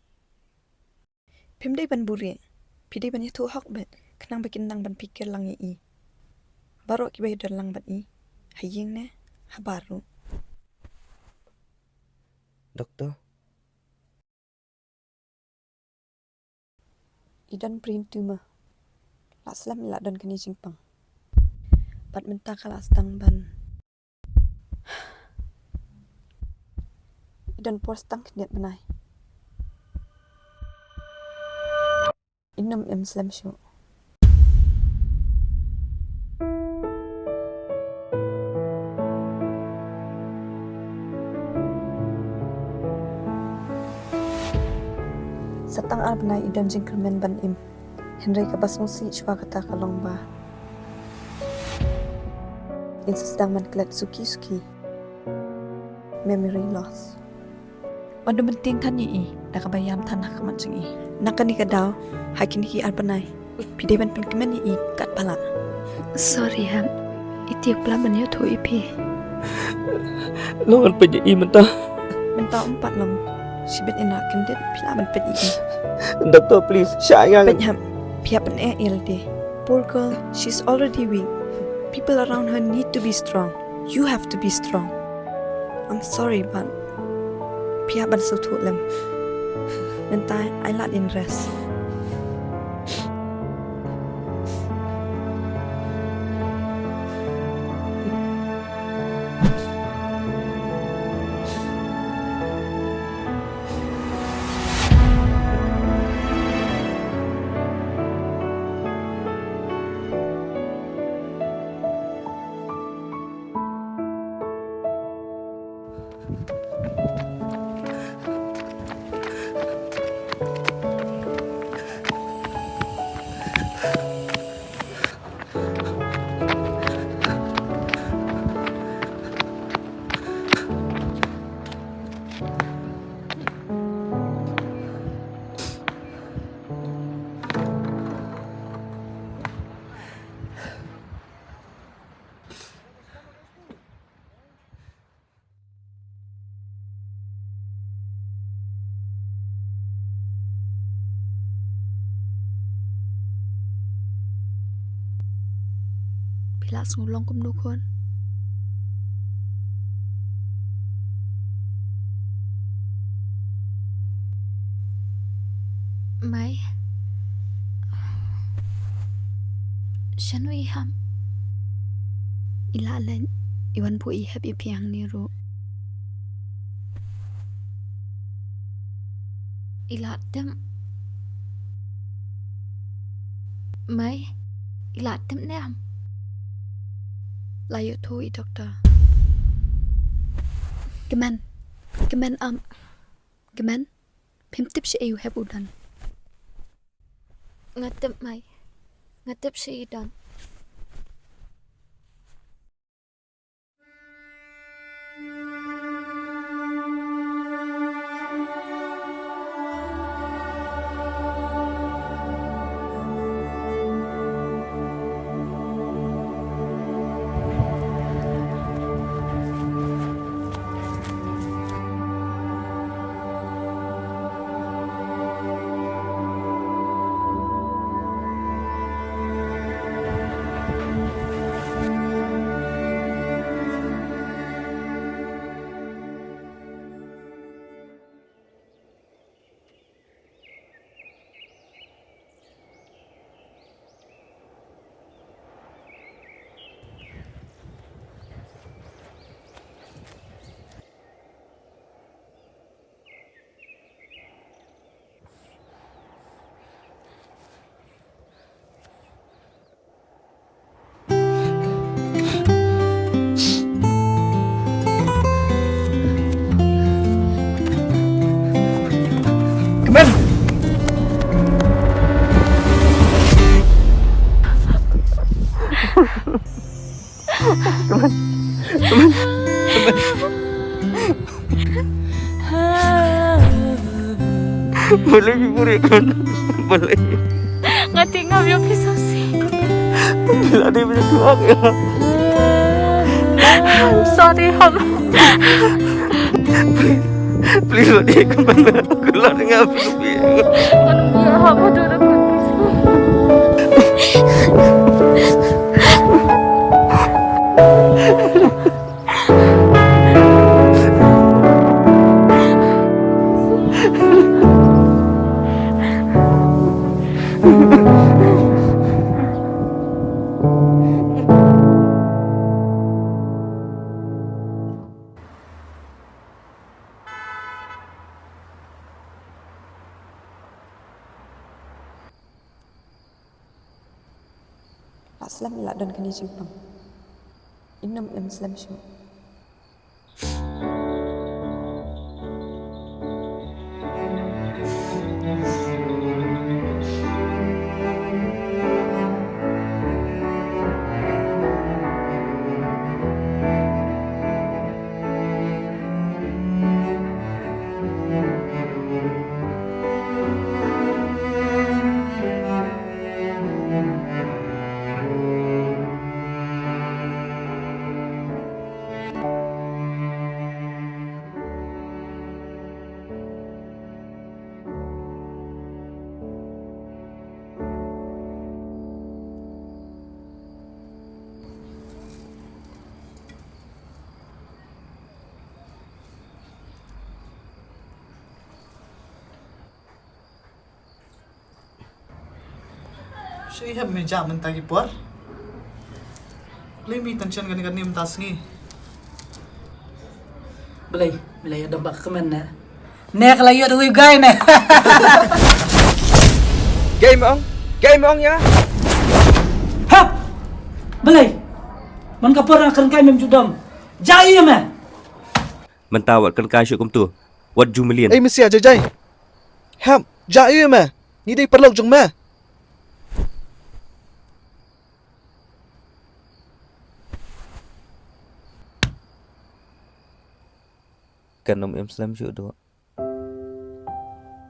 Phim dei ban buhrieh. Phi dei ban ïathuh hok beit khnang ba kin nang ban phikir lang ïa i. Baroh kiba ïadon lang bad i, ha ïing ne habar ruh. Doktor. I don brain tumor. La slem i la don kane jingpang. Bad mynta ka la sdang ban, i don por tang khyndiat bnai. In ym im slem shuh. Tang ar bnai i don jingkyrmen ban im. Hynrei kaba sngewsih shuwa kata ka long ba in sa sdang ban klet suki suki. Memory loss. Wat da mynta than ïa i da kaba ïam than ha khmat jong i. Na kane ka daw, ha kine ki ar bnai, phi dei ban pynkmen ïa i katba lah. Sorry hep. I tieng palat ban ïathuh ïa phi. Long ngan peit ïa i mynta. Mynta um pat long. Shibit ynda kyndit phi lah ban peit ïa i. Doctor, please, shah ïa nga. Peit hep. Phi hap ban eh ïa lade. Poor girl, she's already weak. People around her need to be strong. You have to be strong. I'm sorry, but phi hap ban sngewthuh lem. Mynta ai lad in rest. Phi la sngew long kumno khun? Mei. Shano i hap? I la leit, i wan buh i hep ïa phi hangne ruh. I la tip. Mei, i la tip ne em? La ïathuh i doktor. Kmen, kmen ap. Kmen, phim tip shaei u hep u don. Nga tip mei. Nga tip shaei i don. Kmen! Kmen! Kmen! Kmen! Balei phi buhrieh, Kmen? Balei? Nga tip nga ïoh phi sngewsih. Balei dei phi sngewsih? Sorry, hap. Please, please, balei, Kmen? Khublei nga phi. Ngan ïa hap haduh da kut phi sngewsih. La slem i la don kane jingpang. Ym em slem shuh. Shu i hep me ja mynta ki por. Lei mi tension kane kane mynta sngi. Blei, blei da bak kmen ne. Ne ka la ïoh da wi guy ne. Game ong, game ong ya. Hap. Blei. Man ka por nga kren kai mem judom. Ja i me. Mynta wat kren kai shu kumtu. Wat ju million. Ei misia jai jai. Hap, ja i me. Ngi dei paralok jong me. Kan ym em slem shuh doh.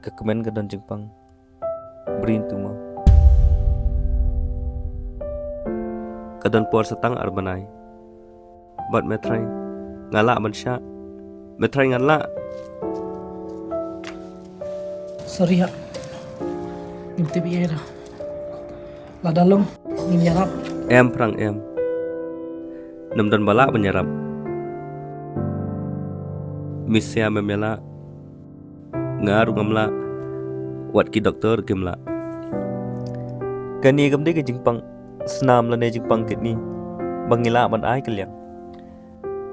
Ka kmen ka don jingpang. Brain tumor. Ka don por sa tang ar bnai. Bad me trai nga lah ban shah. Me trai ngan lah. Sorry ha. Ngim tip ïa ira. Lada long ngin ïarap. Em phrang em. Nam don ba lah ban ïarap. Misia mem ïa lah. Nga ruh ngam lah. Wat ki doktor kim lah. Kane kam dei ka jingpang snam lane jingpang kidney ba ngi lah ban ai kylliang.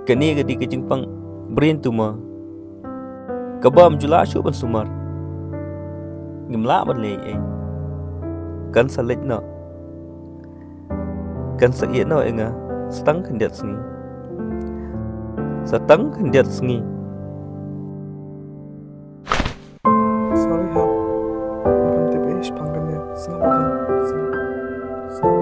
Kane ka dei ka jingpang brain tumor. Kaba ym ju lah shuh ban sumar. Ngim lah ban leh ei. Kan sa leit noh. Kan sa ïeh noh ïa nga. Sa tang khyndiat sngi. Sa tang khyndiat sngi. Sorry ha. Ngam tip ei shaphang kane. Sngap aja. Sngap. Sngap.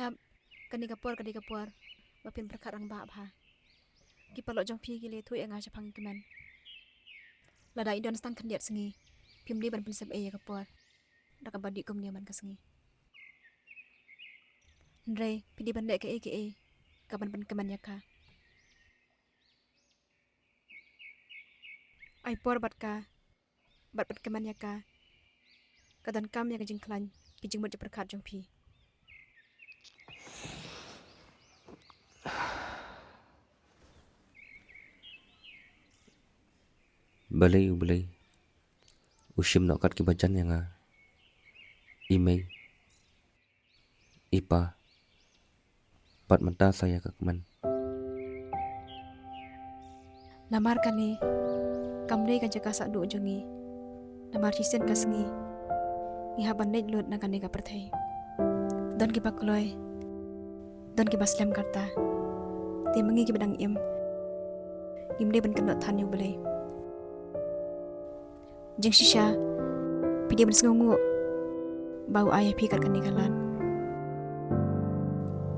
Hap, kane ka por, kane ka por ba phin pyrkhat rangbah bha. Ki paralok jong phi ki la ïathuh ïa nga shaphang kmen. Lada i don sa tang khyndiat sngi, phim dei ban pynsep ei ïa ka por da kaba dih kumne man ka sngi. Hynrei phi dei ban leh kaei kaei kaban pynkmen ïa ka. Ai por bad ka, bad pynkmen ïa ka. Ka donkam ïa ka jingkhlaiñ, ki jingmut jingpyrkhat jong phi. Balei U Blei u shim noh kat kiba jan ïa nga, i mei, i pa, bad mynta sa ïa ka kmen. Namar kane kam dei ka jaka sah duh jong ngi. Namar shisien ka sngi ngi hap ban leit lut na kane ka pyrthei. Don kiba kloi, don kiba slem karta. Te ma ngi kiba dang im, ngim dei ban kynnoh than ïa U Blei. Jingshisha phi dei ban sngewnguh ba u ai ïa phi kat kane ka lad,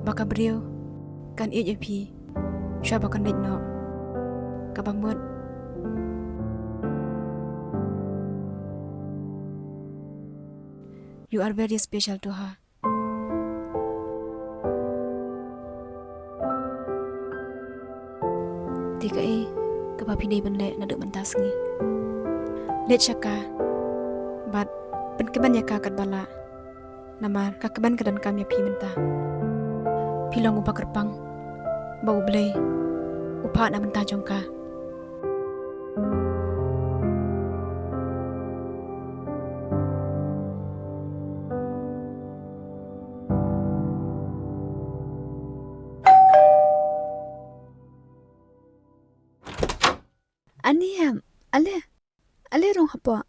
ba ka briew kan ïeit ïa phi shuwa ba kan leit noh. Kaba mut, you are very special to her. Te kaei kaba phi dei ban leh naduh mynta sngi? Leit sha ka bad pynkmen ïa ka katba lah. Namar ka kmen ka donkam ïa phi mynta. Phi long uba kyrpang ba U Blei u phah na bynta jong ka. Ani em, ale, ale rung hapoh.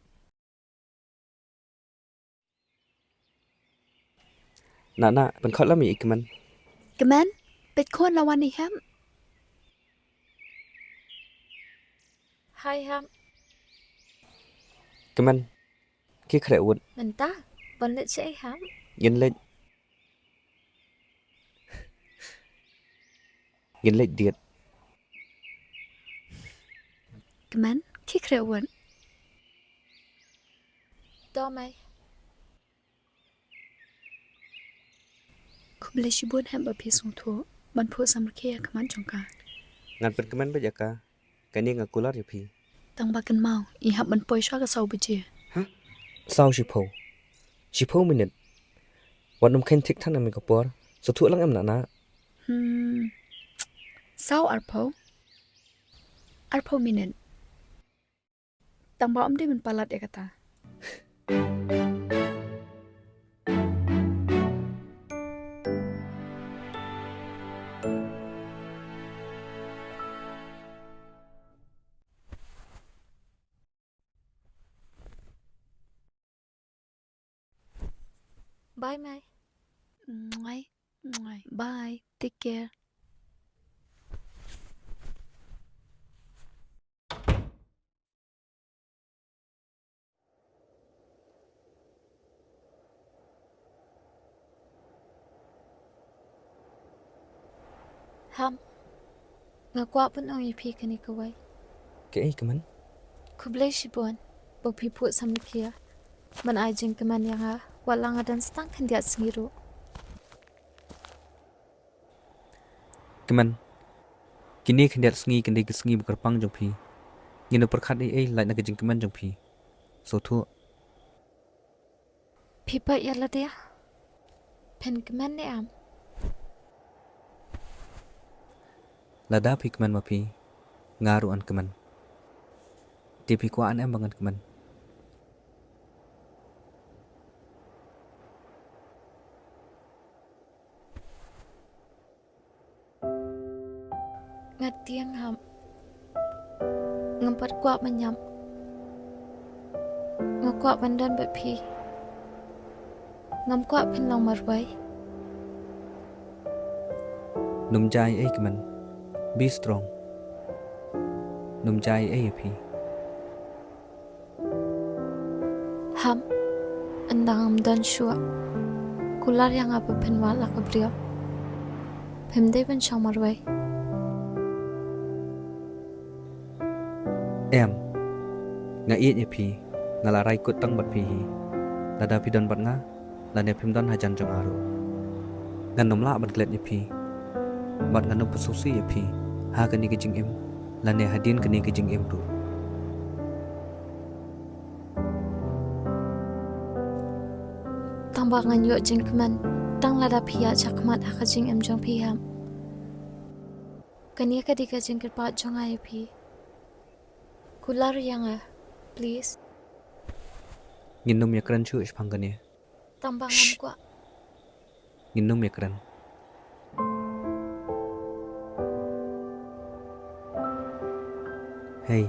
Na, na, pynkhot lam ïa i kmen. Kmen, peit khun la wan i hem. Hai hem. Kmen, ki khreh wut. Mynta, ban leit sha i hem. Yin leit. Ngin leit date. Kmen, khie khreh wat. To mei. Khublei shibun hep ba phi sngewthuh ban phuh samrkhie ïa ka mat jong ka. Ngan pynkmen beit ïa ka. Kane nga kular ïa phi. Tang ba kynmaw, i hap ban poi sha ka saw baje. Saw shiphew. Shiphew minit. Wat nym kheiñ thik than em ïa ka por. Sngewthuh lang em na na. Hmm. Saw arphew. Arphew minit. Tang ba ym dei ban palat ïa kata. Bye, Mai. Mwai, mwai. Bye. Take care. Ham, nga kwah ban ong ïa phi kane kawei. Kaei Kmen? Khublei shibun ba phi phuh samrkhie ban ai jingkmen ïa nga, wat la nga don tang khyndiat sngi ruh. Kmen, kine khyndiat sngi kan dei ki sngi ba kyrpang jong phi. Ngin ym pyrkhat ei ei lait na ka jingkmen jong phi. Sngewthuh. Phi peit ïa lade. Phin kmen ne em? Lada phi kmen ma phi, nga ruh ngan kmen. Te phi kwah ne em ba ngan kmen? Nga tieng ham. Ngam pat kwah ban ïap. Nga kwah ban don bad phi. Ngam kwah phin long marwei. Nym jia ei ei Kmen. Be strong. Nym jia ei ei ïa phi. Ham, ynda ngam don shuh, kular ïa nga ba phin wad la ka briew. Phim dei ban shong marwei. Em, nga ïeit ïa phi, nga la rai kut tang bad phi hi. Lada phi don bad nga, lane phim don hajan jong nga ruh, ngan ym lah ban klet ïa phi. Bad ngan ym pynsngewsih ïa phi ha kane ka jingim lane hadien kane ka jingim ruh. Tang ba ngan ïoh jingkmen tang lada phi ïaid shakhmat ha ka jingim jong phi, em. Kane ka dei ka jingkyrpad jong nga ïa phi. Kular ïa nga, please. Ngin ym ïakren shuh shaphang kane. Tang ba ngam kwah. Ngin ym ïakren. Hei.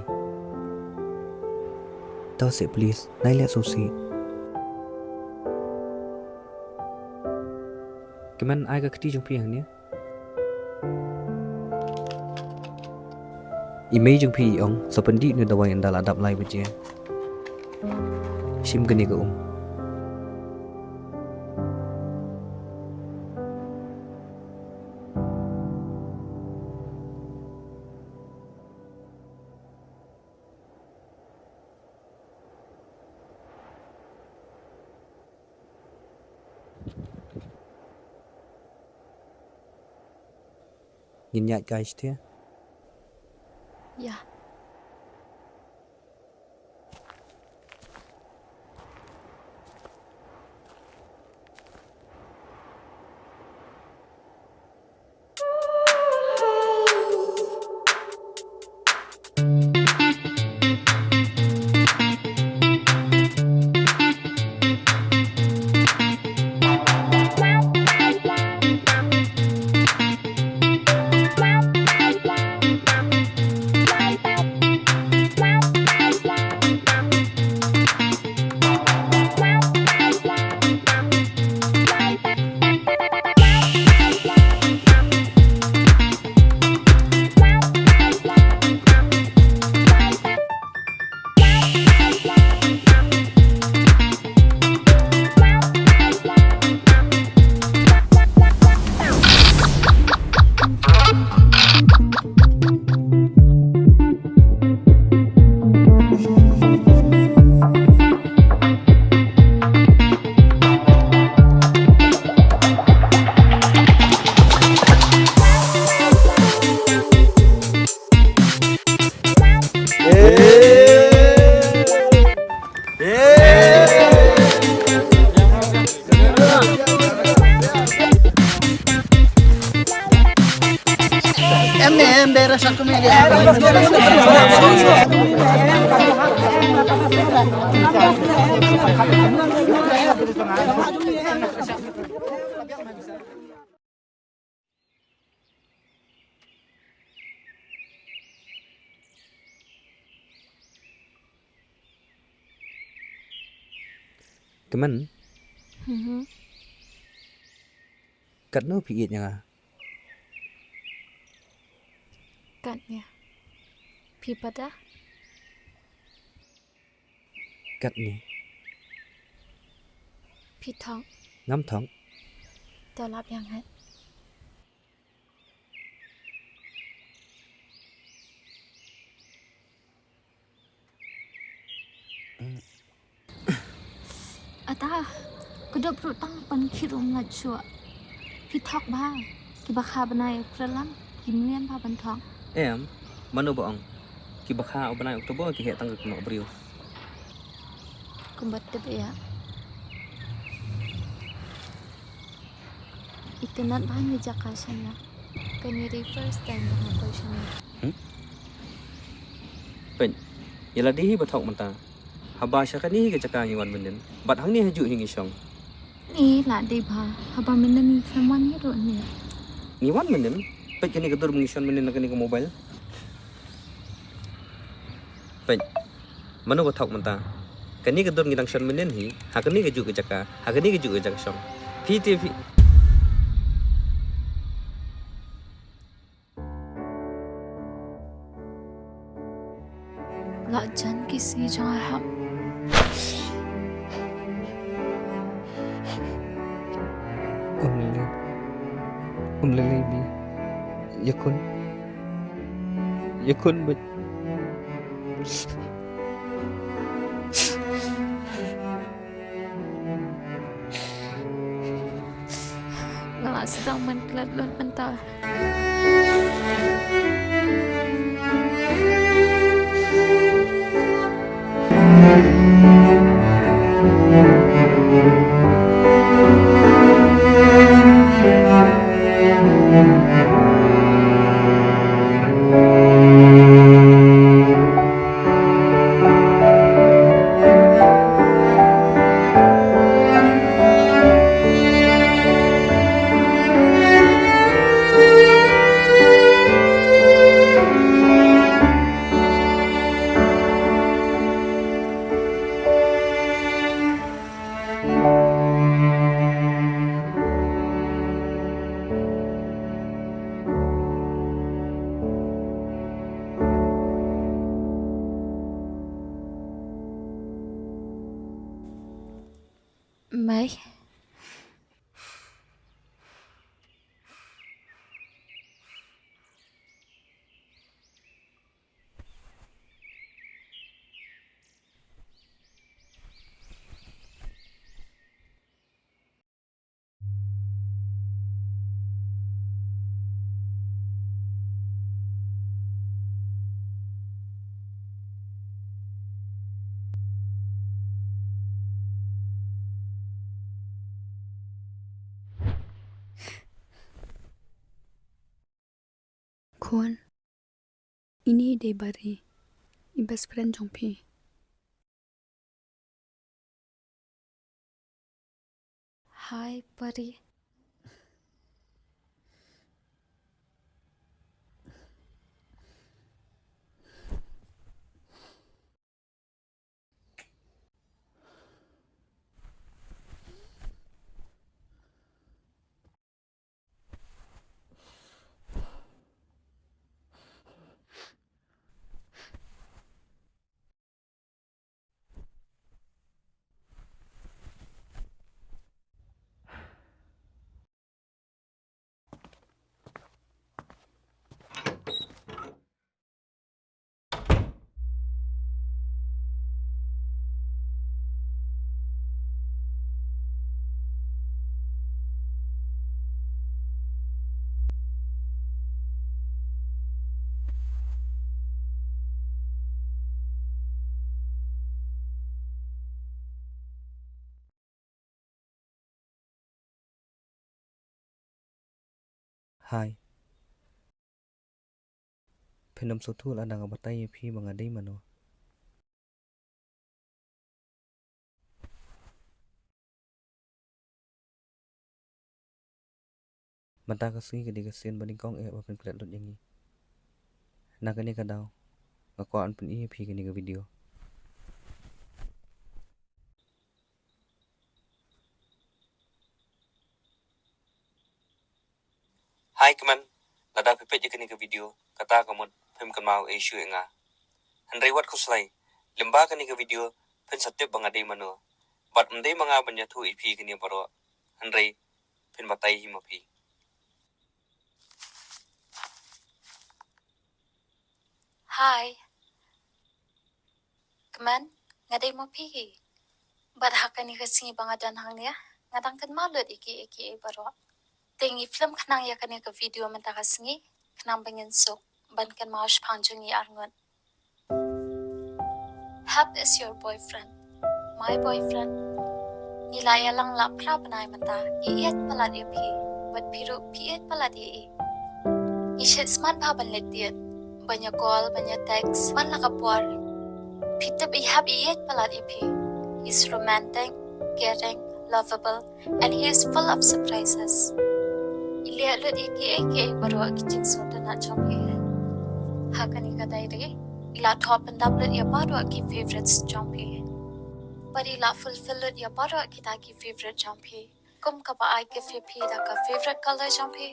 To seh please, nai leh sngewsih. Kmen, ai ka kti jong phi hangne. I mei jong phi i ong sa pyndih ïa une u dawai ynda la dap lai baje. Shim kane ka um. Ngin ïaid kai shatei? Ïa. Kmen. Mhm. Katno phi ïeit ïa nga? Katne. Phi pat da? Katne. Phi thok? Ngam thok. To lap ïa nga. Ata, ka dop ruh tang ban khit um lait shuh. Phi thok bha, kiba kha bnai April lam, kim lian bha ban thok. Em, mano ba ong, kiba kha u bnai October ki heh tang ka kynnoh briew. Kumba tip ïa. Itynnad bha ïa jaka shane. Kane dei first time ba nga poi shane. Hmm? Peit, ïa lade hi ba thok mynta. Haba sha kane hi ka jaka ngi wan mynnin. Bad hangne hajuh hi ngi shong. Ngi la dei bha. Haba mynnin ngi khlem wan hi ruh ne. Ngi wan mynnin. Peit kane ka dur ba ngi shon mynnin na kane ka mobile. Peit. Mano ba thok mynta. Kane ka dur ngi dang shon mynnin hi. Ha kane kajuh ka jaka. Ha kane kajuh ka jaka shong. Phi te phi. La jan ki sngi jong nga hap. Um lei, um lei lei bi. Ïakhun. Ïakhun bad. Nga la sdang ban klet lut mynta. Mei. Khun, ine i dei Bari, i best friend jong phi. Hi, Bari. Hi. Phin ym sngewthuh lada nga batai ïa phi ba nga dei mano. Mynta ka sngi ka dei ka sien ba nyngkong eh ba phin klet lut ïa ngi. Na kane ka daw nga kwah ban pyni ïa phi kane ka video. Hi kmen, lada phi peit ïa kane ka video, kata ka mut phim kynmaw ei shuh ïa nga. Hynrei wat khuslai, lyngba kane ka video phin sa tip ba nga dei mano. Bad ym dei ma nga ban ïathuh ïa phi kane baroh, hynrei phin batai hi ma phi. Hi. Kmen, nga dei ma phi hi. Bad ha kane ka sngi ba nga don hangne, nga dang kynmaw lut ïa kiei kiei baroh. Te ngi film khnang ïa kane ka video mynta ka sngi, khnang ba ngin suk ban kynmaw shaphang jong ngi arngut. Hap is your boyfriend. My boyfriend. Ngi la ïalang la phra bnai mynta, ngi ïeit palat ïa phi, bad phi ruh phi ïeit palat ïa i. Ngi shet smat bha ban leit date, ban ïa call, ban ïa text, man la ka por. Phi tip i hap i ïeit palat ïa phi. He's romantic, caring, lovable, and he is full of surprises. I leh lut ïa kiei kiei baroh ki jingsngewtynnat jong phi. Ha kane ka diary, i la thoh pyndap lut ïa baroh ki favorites jong phi. Bad i la fulfill lut ïa baroh kita ki favorite jong phi. Kum kaba ai gift ïa phi da ka favorite color jong phi.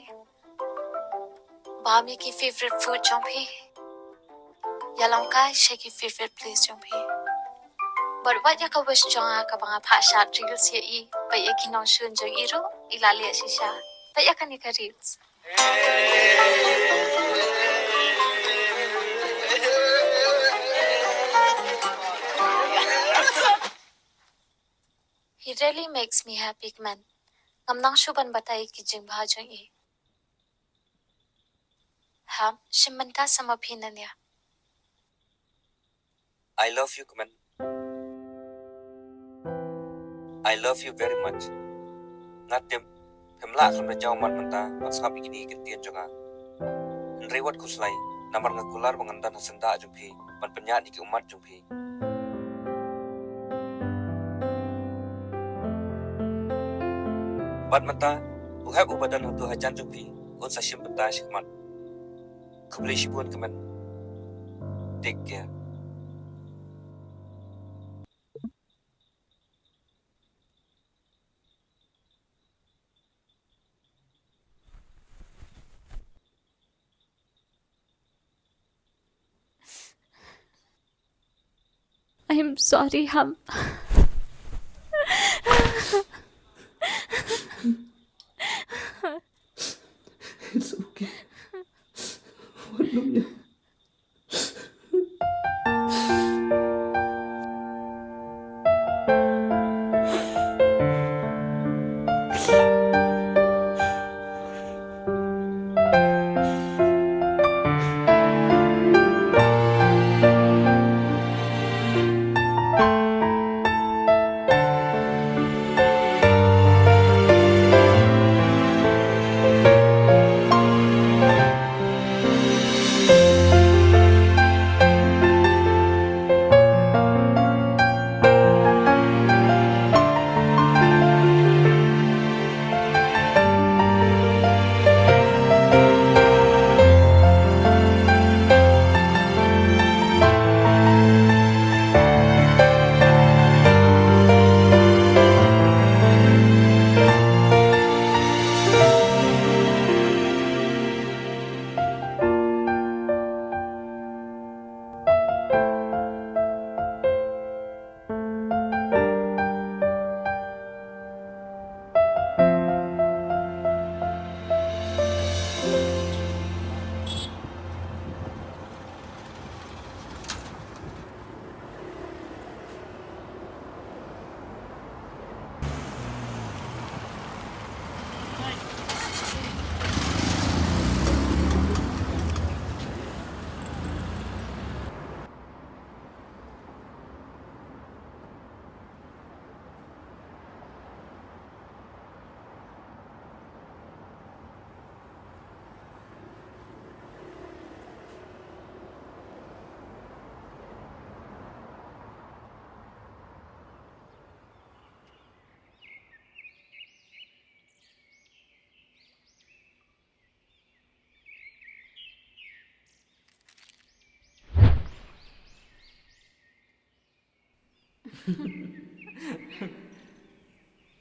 Bam ïa ki favorite food jong phi. Ïalong kai sha ki favorite place jong phi. Bad wat ïa ka wish jong nga kaba nga phah shad reels ïa i, bad ïa ki nongshun jong i ruh, i la leh shisha. Bad ïa kane ka reels. He really makes me happy, kmen. Ngam nang shuh ban batai ki jingbha jong i. Hap, shim bynta sa ma phi nanya. I love you, kmen. I love you very much. Nga tip phim lah khlem da jaw mat mynta ban sngap ïa kine ki kyntien jong nga. Hynrei wat khuslai, namar nga kular ba ngan don ha syndah jong phi ban pynïaid ïa ki ummat jong phi. Bad mynta, u hep uba don haduh hajan jong phi un sa shim bynta shakhmat. Khublei shibun, kmen. Take care. I am sorry, Ham. It's okay. Wat nym ïa.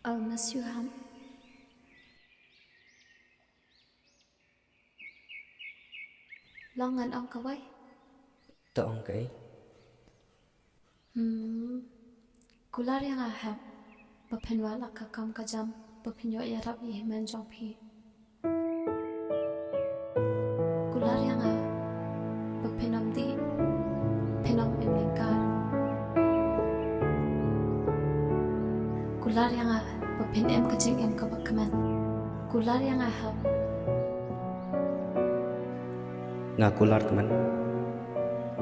I'll miss you, Ham. Long ngan ong kawei. To ong kaei? Hmm. Kular ïa nga Hep ba phin wad la ka kam ka jam ba phin ïoh ïarap ïa i hynmen jong phi. Kular ïa nga ba phin ym dih, phin ym im lyngkar. Kular ïa nga ba phin im ka jingim kaba kmen. Kular ïa nga Hep. Nga kular kmen.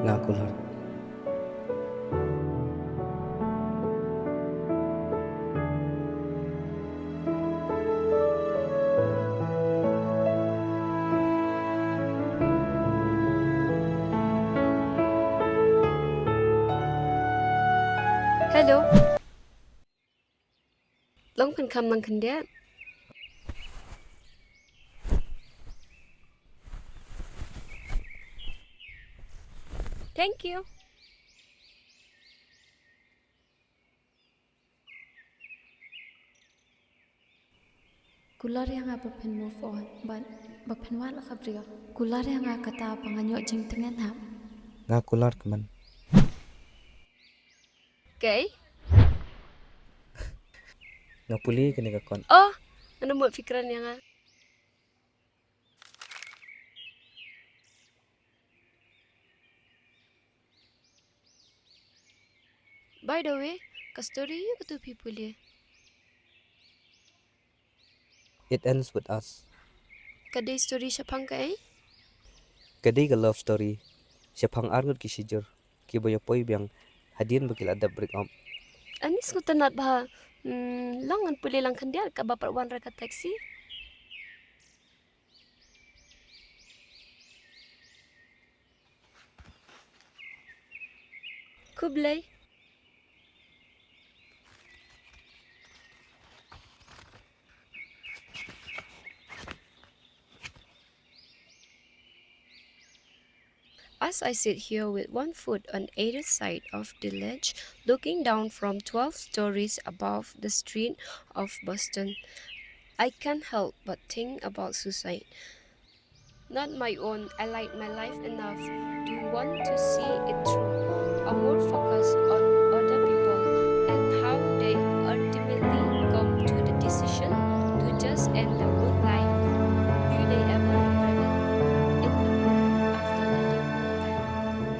Nga kular. Hello. Long phin kham lang khyndiat. Thank you. Kular ïa nga ba phin move on, bad ba phin wad la ka briew. Kular ïa nga kata ba ngan ïoh jingtngen Hep. Nga kular kmen. Kaei? Nga pule kane ka kot. Oh, nga mut phi kren ïa nga. By the way, ka story ïa katu phi pule. It ends with us. Ka dei story shaphang kaei? Ka dei ka love story shaphang arngut ki shijur kiba ïa poi biang hadien ba ki la dep break up. Ani sngewtynnat bha. Hmm, long ngan pule lang khyndiat kaba pat wan ra ka taxi. Khublei. As I sit here with one foot on either side of the ledge, looking down from twelve stories above the street of Boston, I can't help but think about suicide. Not my own. I like my life enough to want to see it through. I'm more focused on other people and how they ultimately come to the decision to just end their own life. Do they ever regret it in the moment after letting go?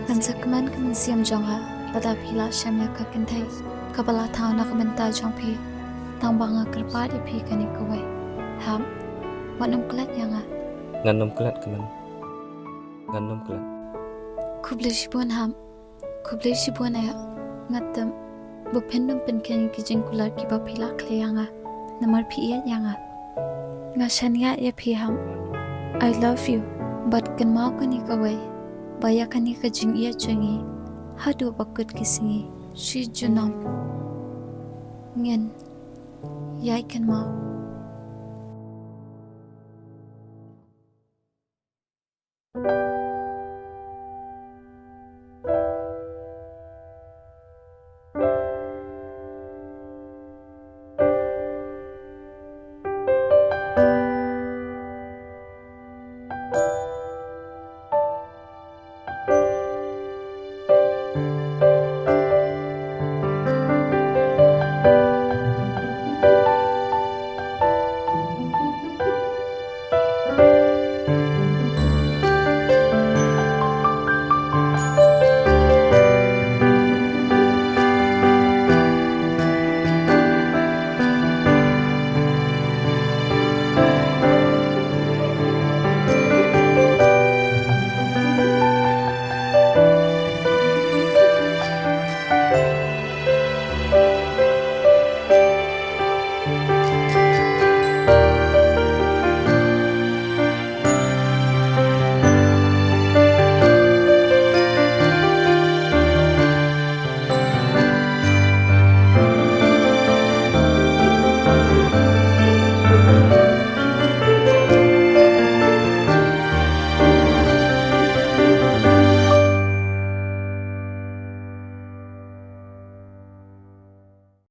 Kan sa kmen ka mynsiem jong nga lada phi la shem ïa ka kynthei kaba la thaw na ka bynta jong phi. Tang ba nga kyrpad ïa phi kane kawei. Hap, wat nym klet ïa nga. Ngan nym klet kmen. Ngan nym klet. Khublei shibun Hap. Khublei shibun eh. Nga tip ba phin nym pynkheiñ ki jingkular kiba phi la khlei ïa nga namar phi ïeit ïa nga. Nga shaniah ïa phi Hap. I love you. Bad kynmaw kane kawei, ba ïa kane ka jingïeit jong ngi haduh ba kut ki sngi shi junom ngin ïai kynmaw.